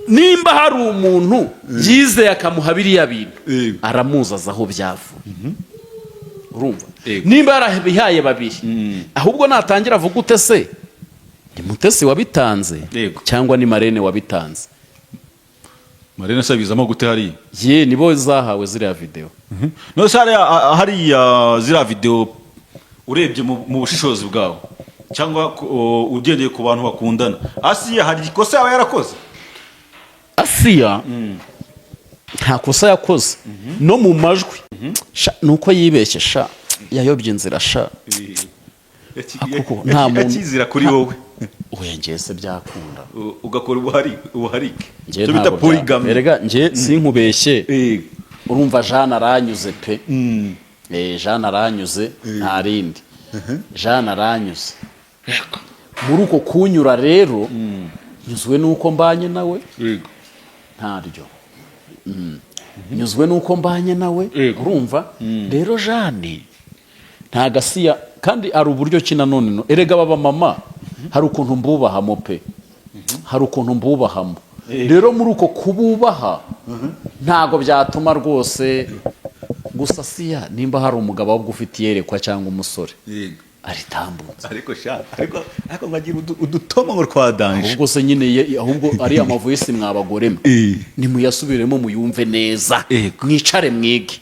nimba hari umuntu yizeye akamuha biriya bintu, aramuzaza aho byavuye, urumva? Yego. Nimba yarabihaye babiri, ahubwo natangira avuga ute se? Ni Mutesi wabitanze cyangwa ni Marene wabitanze? Marene se abizamo gute hariya? Ye, nibo zahawe ziriya videwo. None se hariya ziriya videwo, urebye mu bushishozi bwawe cyangwa ugendeye ku bantu bakundana, Asiya hari ikosa yaba yarakoze? Asiya nta kosa yakoze no mu majwi. Sha, ni uko yibeshye sha, yayobye inzira sha. Kuko nta muntu- Akizira kuri wowe. Oya, njye se byakunda? Ugakora ubuharike, Njye icyo bita ntabwo polygamy. Erega njye sinkubeshye, urumva, Jeanne aranyuze pe. Jeanne aranyuze, nta rindi, Jeanne aranyuze. Muri uko kunyura rero, nyuzwe n'uko mbanye nawe. Ntaryo. Nyuzwe n'uko mbanye nawe. Urumva rero, Jeanne nta gasiya, kandi hari uburyo ki nanone erega baba mama, hari ukuntu mbubahamo pe, hari ukuntu mbubahamo. Rero muri uko kububaha ntabwo byatuma rwose. Gusa siya, nimba hari umugabo ahubwo ufite iyerekwa cyangwa umusore aritambutse. Ariko sha, ariko nkagira udutoma ngo twa danger. Ahubwo se nyine ahubwo ariya mavoice mwabagoremo, nimuyasubiremo muyumve neza. Mwicare mwige.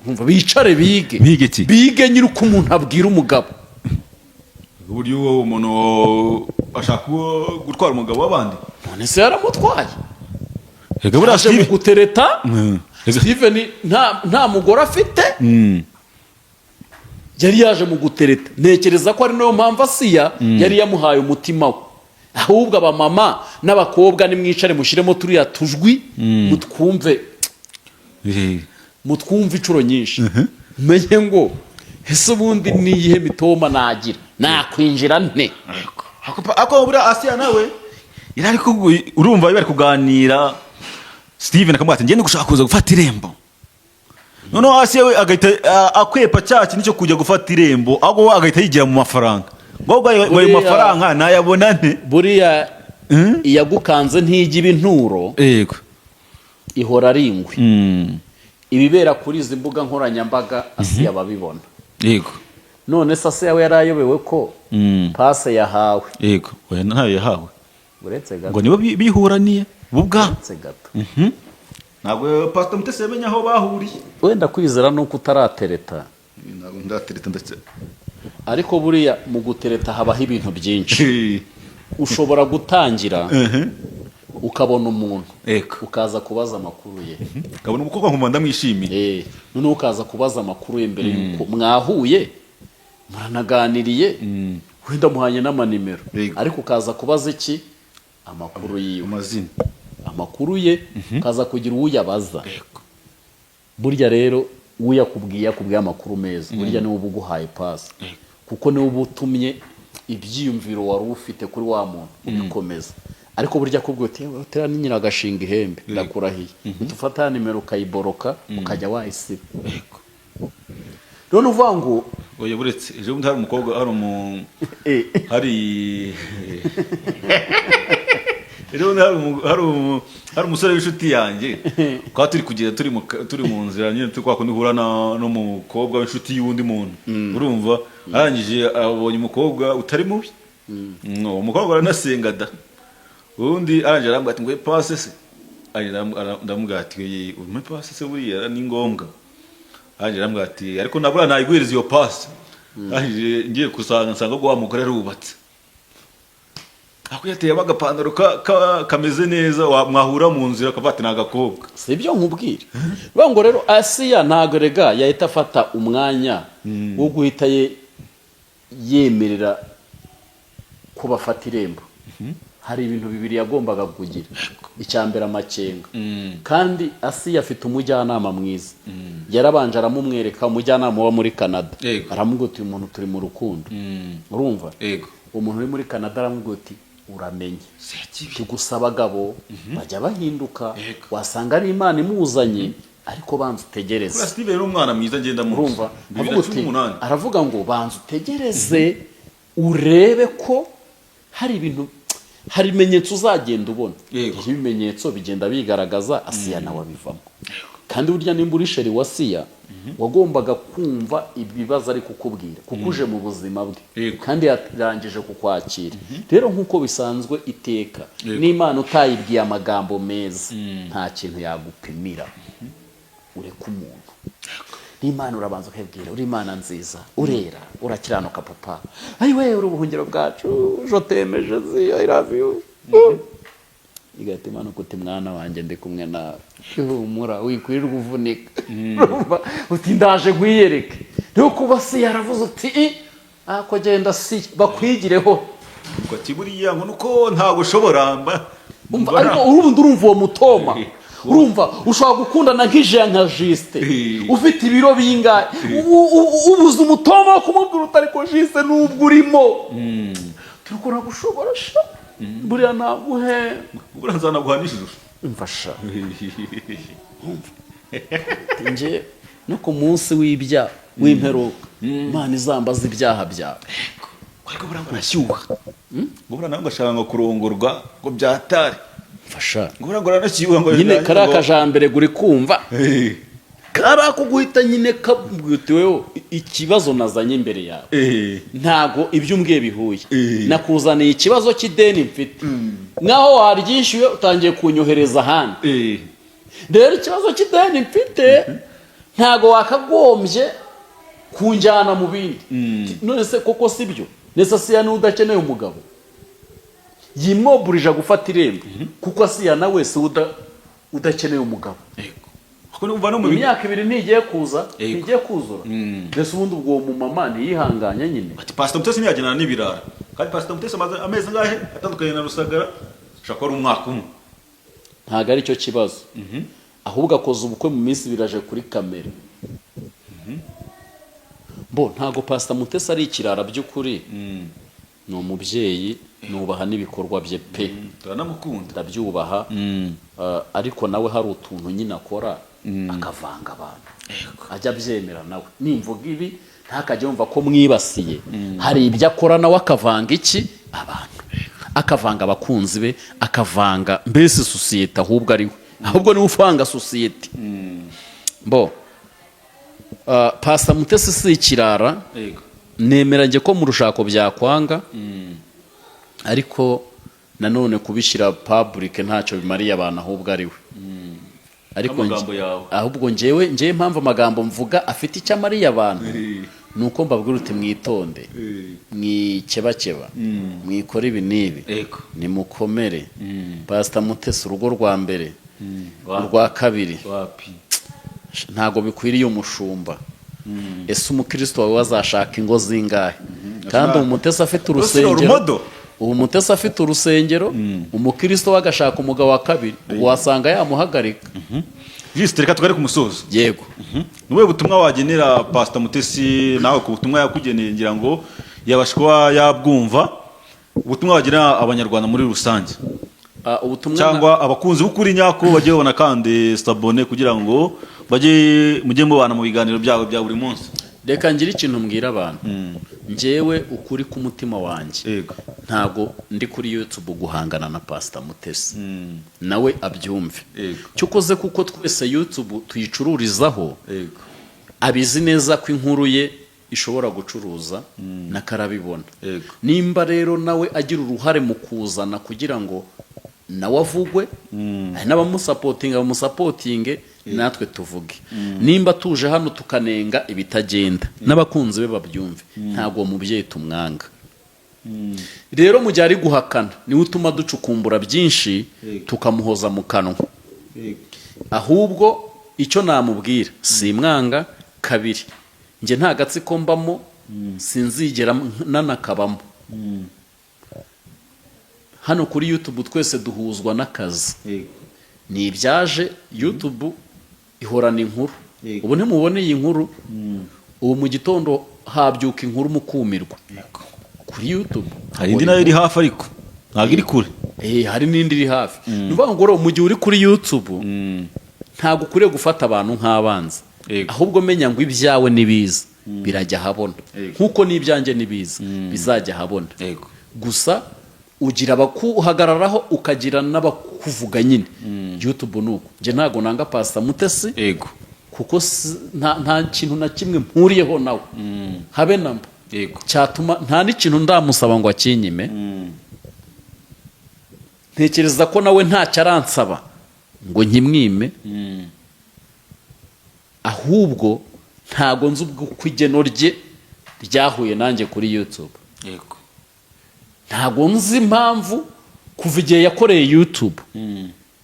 Umva, bicare bige. Bige iki? Bige nyiri uko umuntu abwira umugabo. Uburyo uwo umuntu ashaka gutwara umugabo w'abandi. None se yaramutwaye? Reka buriya Aje mu Steve gutereta. Reka- Steven nta mugore afite, yari yaje mu gutereta. Ntekereza ko ari nayo mpamvu Asiya yari yamuhaye umutima we. Ahubwo abamama n'abakobwa nimwicare mushyiremo turiya tujwi, mutwumve, mutwumve inshuro nyinshi, menye ngo ese ubundi niyihe mitoma nagira, nakwinjira nte? Ako buriya Asiya nawe yari ari urumva bari kuganira, Steven akamubwira ati: "Ngende gushaka kuza gufata irembo." Noneho Asiya we agahita akwepa cya kintu cyo kujya gufata irembo, ahubwo we agahita yigira mu mafaranga, ngo ahubwo ayo mafaranga nayabona nte? Buriya iyagukanze ntijya iba inturo, ihora ari ingwe. Ibibera kuri izi mbuga nkoranyambaga Asiya ababibona. None se Asiya we yarayobewe ko passe yahawe? Yego, oya, ntayo yahawe. Uretse Ngo gato. nibo bihuraniye bo ubwabo. Uretse gato. Ntabwo Pastor Mutesi yamenye aho bahuriye. Wenda kwizera nuko utaratereta. Ntabwo ndatereta ndetse. Ariko buriya mu gutereta habaho ibintu byinshi. Ushobora gutangira ukabona umuntu, ukaza kubaza amakuru ye. Ukabona umukobwa nkumva ndamwishimiye. Noneho ukaza kubaza amakuru ye mbere y'uko mwahuye, muranaganiriye, wenda muhanye n'amanimero, ariko ukaza kubaza iki? Amakuru yiwe. Amazina. Amakuru ye, ukaza kugira uwuyabaza. Burya rero uyakubwiye, akubwiye amakuru meza, burya niwe uba uguhaye pasi, kuko niwe uba utumye ibyiyumviro wari ufite kuri wa muntu ubikomeza. Ariko burya akubwiye uti: "Yewe, tera ni nyiragashinga ihembe," ndakurahiye, uhita ufata ya nimero ukayiboroka, ukajya wayisiba. Rero ni ukuvuga ngo Oya, buretse, ejo bundi hari umukobwa, hari umu hari ejo bundi hari umusore w'inshuti yanjye, twaba turi kugenda, turi mu nzira nyine, turi kwa kundi uhura n'umukobwa w'inshuti y'undi muntu, urumva, arangije abonye umukobwa utari mubi. Uwo mukobwa aranasenga da. Ubundi arangije arambwira ati ngo passe se. Arangije ndamubwira ati: "Umpe passe se, buriya ni ngombwa." Arangije arambwira ati: "Ariko nabura nayiguhereza iyo passe." Arangije ngiye gusanga, nsanga ngo wa mugore arubatse, ako yateyemo agapantaro kameze neza, mwahura mu nzira akavuga ati: "Ni agakobwa." Si ibyo nkubwira. Bivuga ngo rero Asiya ntabwo rega yahita afata umwanya wo guhita ye yemerera ko bafata irembo. Hari ibintu bibiri yagombaga kugira. Icya mbere, amakenga. Kandi Asiya afite umujyanama mwiza, yarabanje aramumwereka, umujyanama uba muri Canada. Aramubwira uti: "Uyu muntu turi mu rukundo." Urumva? Yego. Umuntu uri muri Canada aramubwira uti: "Uramenye gusa abagabo bajya bahinduka, wasanga ari Imana imuzanye, ariko banza utegereze." Buriya Steven ni umwana mwiza, ngenda muzi. Urumva? bibiri Avuga na cumi uti n'umunani Aravuga ngo banza utegereze urebe ko hari ibintu, hari ibimenyetso uzagenda ubona. Iyo ibimenyetso bigenda bigaragaza, Asiya nawe abivamo. Kandi burya nimba uri chéri wa Asiya, wagombaga kumva ibibazo ari kukubwira, kuko uje mu buzima bwe, kandi yarangije kukwakira. Rero nk'uko bisanzwe iteka, n'Imana utayibwiye amagambo meza nta kintu yagupimira. Ureka umuntu n'Imana, urabanza ukabwira: "Uri Imana nziza, urera, urakiranuka papa, ayiwe, uri ubuhungiro bwacu, je t'aime Jésus, I love you." Igahita imanuka uti: "Mwana wanjye, ndi kumwe nawe, ihumura, wikwirirwa uvunika." Urumva uti: "Ndaje nkwiyereke." Rero kuba si yaravuze uti: "I ako genda si bakwigireho." Ngo ati buriya ngo nuko ntabwo ushobora mba Umva, ariko urundi urumva uwo mutoma, urumva ushobora gukundana nk'ijana nka Jisite ufite ibiro bingahe, ubuze umutoma wo kumubwira uti: "Ariko Jisite, nubwo urimo turi gushobora sha, buriya naguhe." Buriya nzanaguha n'ijuru. Umva sha, njye no ku munsi w'ibyaha w'imperuka, Imana izambaza ibyaha byawe. Ariko buriya ngo arashyuha, ngo buriya nawe ngo ashaka ngo kurongorwa ngo byatare. Mfasha. Ngo buriya ngo aranashyuha ngo Nyine kariya kajambere guri kumva, kariya ko guhita nyine kabwira uti: "Wewe, ikibazo nazanye imbere yawe, ntago ibyo umbwiye bihuye. Nakuzaniye ikibazo cy'ideni mfite, nkaho waryishyuye utangiye kunyohereza ahandi. Rero ikibazo cy'ideni mfite, ntago wakagombye kunjyana mu bindi." None se koko si byo? Nese Asiya niwe udakeneye umugabo yimwoburije gufata irembo? Kuko Asiya nawe si udakeneye umugabo. Kuko numva no mu bigo Imyaka 2 ntigiye kuza, ntigiye kuzura. Mbese ubundi ubwo uwo mumama ntiyihanganye nyine? Ati Pastor Mutesi ntiyagendana n'ibirara. Kandi Pastor Mutesi amaze amezi angahe atandukanye na Rusagara? Ashobora kuba ari umwaka umwe. Ntabwo ari cyo kibazo, ahubwo akoze ubukwe mu minsi biraje kuri kamera. Bo ntabwo Pastor Mutesi ari ikirara by'ukuri, ni umubyeyi, nubaha n'ibikorwa bye pe. Turanamukunda. Ndabyubaha. Ariko nawe hari utuntu nyine akora akavanga abantu. Ajya abyemera nawe, nimvuga ibi ntakajya yumva ko mwibasiye. Hari ibyo akora nawe akavanga iki? Abantu, akavanga abakunzi be, akavanga mbese sosiyete. Ahubwo ari we, ahubwo niwe uvanga sosiyete. Bo Pastor Mutesi si ikirara. Nemera njye ko mu rushako byakwanga, ariko nanone kubishyira public ntacyo bimariye abantu, ahubwo ari we. Ariko Amagambo yawe. Ahubwo njyewe impamvu amagambo mvuga afite icyo amariye abantu ni uko mbabwira uti: "Mwitonde, mwikebakeba, mwikore ibi n'ibi, nimukomere." Pasita Mutesi, urugo rwa mbere, urwa kabiri, Wapi. ntabwo bikwiriye umushumba. Ese umukristo wawe wazashaka ingo zingahe, kandi ubu Mutesi afite urusengero? Urumodo. Ubu Mutesi afite urusengero, umukristo we agashaka umugabo wa kabiri, ubu wasanga yamuhagarika. Juste, reka tugare ku musozo. Yego. Ni ubuhe butumwa wagenera Pasita Mutesi nawe ku butumwa yakugeneye? Ngira ngo yabasha kuba yabwumva. Ubutumwa wagenera Abanyarwanda muri rusange, Ubutumwa cyangwa abakunzi b'ukuri nyako bajye babona kandi s'abonner kugira ngo bajye mujye mubana mu biganiro byabo bya buri munsi. Reka ngire ikintu mbwira abantu. Njyewe ukuri k'umutima wanjye, ntabwo ndi kuri YouTube guhangana na Pasita Mutesi, nawe abyumve. Cyokoze kuko twese YouTube tuyicururizaho, abizi neza ko inkuru ye ishobora gucuruza n'akarabibona. Nimba rero nawe agira uruhare mu kuzana kugira ngo nawe avugwe, hari n'abamusupportinga, bamusupportinge, natwe tuvuge. Nimba tuje hano tukanenga ibitagenda, n'abakunzi be babyumve, ntabwo uwo mubyeyi tumwanga. Rero mu gihe ari guhakana, niwe utuma ducukumbura byinshi, tukamuhoza mu kanwa. Ahubwo icyo namubwira, simwanga. Kabiri, njye nta gatsiko mbamo, sinzigera nanakabamo. Hano kuri YouTube twese duhuzwa n'akazi, ni ibyaje. YouTube ihorana inkuru. Ubu ntimubone iyi nkuru, ubu mu gitondo habyuka inkuru mukumirwa kuri YouTube. Hari indi nayo iri hafi, ariko ntabwo iri kure. Hari n'indi iri hafi. Ni ukuvuga ngo rero mu gihe uri kuri YouTube ntabwo ukwiriye gufata abantu nk'abanzi, ahubwo menya ngo ibyawe nibiza birajya ahabona, nk'uko n'ibyanjye nibiza bizajya ahabona. Gusa ugira abakuhagararaho, ukagira n'abakuvuga nyine. YouTube ni uko. Njye ntabwo nanga Pasita Mutesi, kuko nta kintu na kimwe mpuriyeho nawe, habe na mba, cyatuma nta n'ikintu ndamusaba ngo akinyime. Ntekereza ko nawe ntacyo aransaba ngo nkimwime. Ahubwo ntago nzi ubwo uko igeno rye ryahuye nanjye kuri YouTube. Ntago nzi impamvu kuva igihe yakoreye YouTube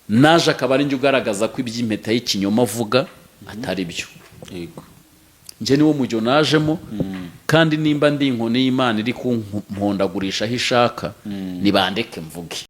naje akaba ari njye ugaragaza ko iby'impeta y'ikinyoma avuga atari byo. Njye niwo mujyo najemo, kandi nimba ndi inkoni y'Imana iri kumpondagurisha aho ishaka, nibandeke mvuge.